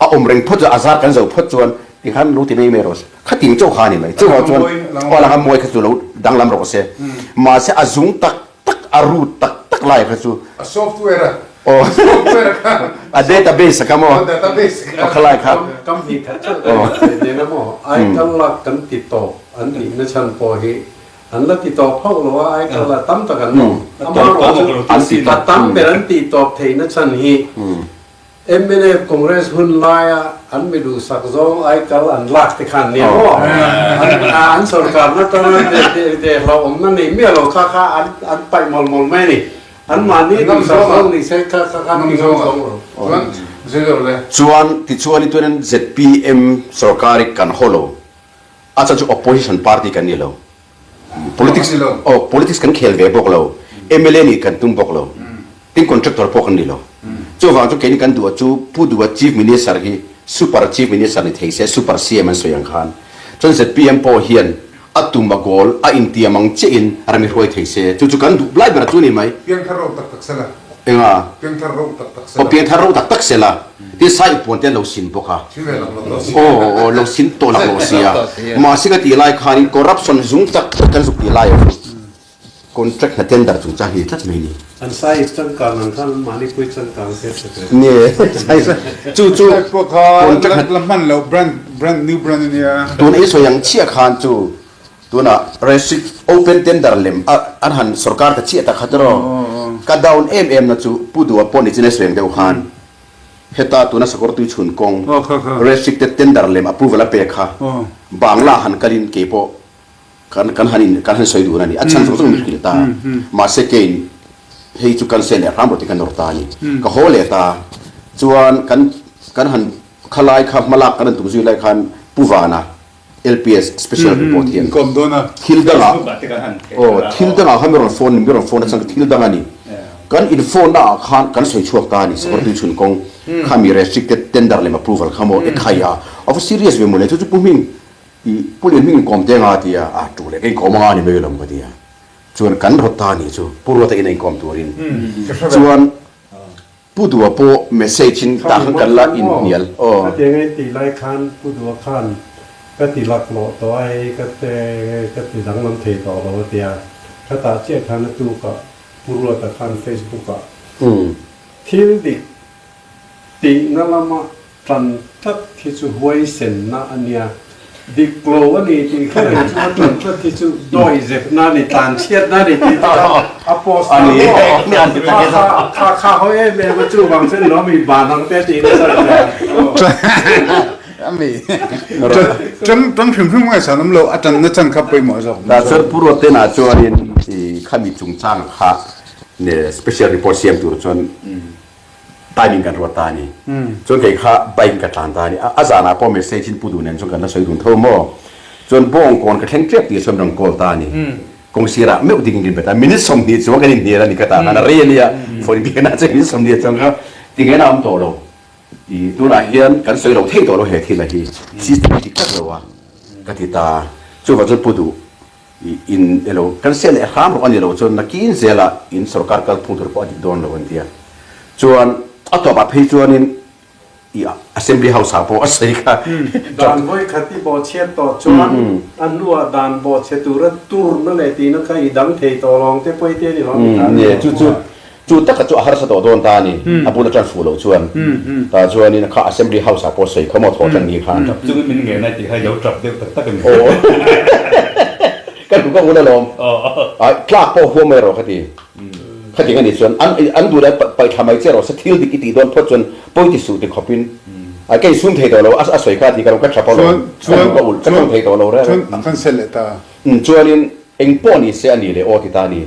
a awm reng phawt chuan a zar kan zo phawt chuan ti khan lo ti mai mai rawh se. Khating chauh kha a ni mai. Chuvang chuan aw a lang a mawi kha chu lo danglam rawh se. Mahse a zung tak tak a root tak tak lai kha chu A software a aw software kha a database a kha maw a database aw khalai kha Kam hnih khat chauh ka nih theih nen a maw aikal lak kan ti tawp an tihna chhan pawh hi an la ti tawp hauh lo a aikal la tam tak an awm amaherawhchu chu a tam ber an tih tawp theihna chhan hi Mnf Congress hun laia an mi duhsak zawng aikal an lak te khan nia maw? An sorkarna tana hlauhawmna nei miah lo kha kha an paih mawlh mawlh mai a ni. An mahni duhsak zawng ni se kha kha khan ti ngam zawng lo. Chuan tichuan i tunin zpm sorkar i kan haw lo a chhan chu opposition party kan ni lo. Politics aw politics kan khel ve bawk lo, mla nih kan tum bawk lo, tin contractor pawh kan ni lo. Chuvang chu keini kan duh chu Pu Duha Chief Minister hi Super Chief Minister ni thei se, Super CM an sawi ang khan. Chuan zpm pawh hian a tum a goal a intiam ang chiah in ram i hruai thei se, chu chu kan duh lai ber chu a ni mai. Piangthar ro tak tak sela. Enga? Piangthar ro tak tak sela. Aw piangthar ro tak tak sela. Tin sai puan te an lo sin bawk a. Sin ve lak lo tawh si. Aw aw lo sin tawh lak lo si a. Mahse ka tih lai khanin corruption zung tak tak kan zuk tih lai a chu contract hna tender chungchang hi ni tlat mai ni. An sai changkang ang khan an mahni pui changkang se tha ve. Nge sai chu chu Sai pawh kha contract hna la hman lo brand brand new brand a nia. Tuna i sawi ang chiah khan chu Tunah restrict open tender lem a an han sorkar ta chiah tak kha tiraw? Ka down em em na chu Pu Duha pawh ni chin a sawi ang deuh khan heta tuna sakawr tui chhun kawng restricted tender lem approval a pek kha Bangla han kalin keipawh kan kan han in kan han sawi dun a ni. A chhan zawng zawng min hrilh ta. Mahse keiin. hei chu cancel leh hram rawh tih ka nawr ta a ni. Ka haw leh ta chuan kan kan han khalai kha hmalak kan han tum zui lai khan Pu Vana LPS special report hian thil dangah aw thil dangah khan mi rawn phone mi rawn phone achang thil dang a ni. Kan in phone na ah khan kan sawi chhuak ta a ni Sakawrtui chhun kawng kha mi restricted tender lem approval kha maw e khai a a va serious ve mawle chu chu Pu Hming i Pu Lian Hming inkawm te anga ti a a tu leh ka inkawm anga ni mai lo ka ti a. Chuan kan rawt ta nih chu Pu Ruata in a inkawm turin chuan Pu Dua pawh message in tah khan kan la inhnial aw. Khatiang a intih lai khan Pu Dua khan ka ti laklawh tawh a hei ka te ka ti danglam thei tawh lo a tia. Khatah chiah khan a tukah Pu Ruata khan Facebook ah thil dik tihna lama Ṭan tlat hi chu huaisenna a nia. Dik lo a ni tih kha reng chu a ṭan tlat hi chu dawi zepna a ni, tlanchhiatna a ni tih te kha a post ta maw? Kha kha kha kha hawi em em a chuvang chuan lo mi ban ang te tih nasa reng a. Ami ṭang ṭang hrim hrim ngaihsan awm lo a ṭanna chan kha pawimawh zawk. Tah chuan Pu Ruatena chuanin khami chungchang kha special report siam tur chuan Timing kan ruat ta a ni. Chuan kei kha bike ka tlan ta a ni. A zanah pawh message in pu duh nen chuan kan la sawi dun tho maw. Chuan bawngkawn ka thleng tep tih chuan rawn call ta a ni. Kawng sirah meuh ding in kan bet a, minute 20 chuang kan inhnial a ni ka tah khan a rei a nia. Phone biakna chuan minute 20 chuang kha tingaihna a awm tawh lo. I tunah hian kan sawi lo thei tawh lo he thil a hi. System a dik tlat lo a ka ti ta. Chuvang chuan pu duh. In elo kan sel leh hram rawh a ni lo chuan nakin zela in sorkar kalphung tur pawh a dik dawn lo an ti a. Chuan a tawpah phei chuanin i Assembly House ah pawh a sawi kha. Dan vawi khat i bawhchhiat tawh chuan a hnuah dan bawhchhe tura turna leh tihna kha i dang thei tawh lawng te pawi te a ni lo ni ta. Nia chu chu Chu taka chu a harsa tawh dawn ta a ni. A bul atang fuh loh chuan tah chuanin kha Assembly House ah pawh sawi kha maw thawh tan ni khan. Tap chungin min ngen a tih kha i lo tap deuh tak tak a ni. Aw. Ka duh ka un alawm. Ai tlak pawh huam mai rawh ka ti. Khating a nih chuan an an duh lai paih thla mai che rawh se thil dik i tih dawn phawt chuan pawi ti suh ti khawpin ai ka insum thei tawh lo a sawi kha a ti ka lo ka tap alawm. Ka duh ka ulh ka tawng thei tawh lo reng. Chuan kan sel leh ta. Chuanin eng pawh ni se a ni leh aw ti ta a ni.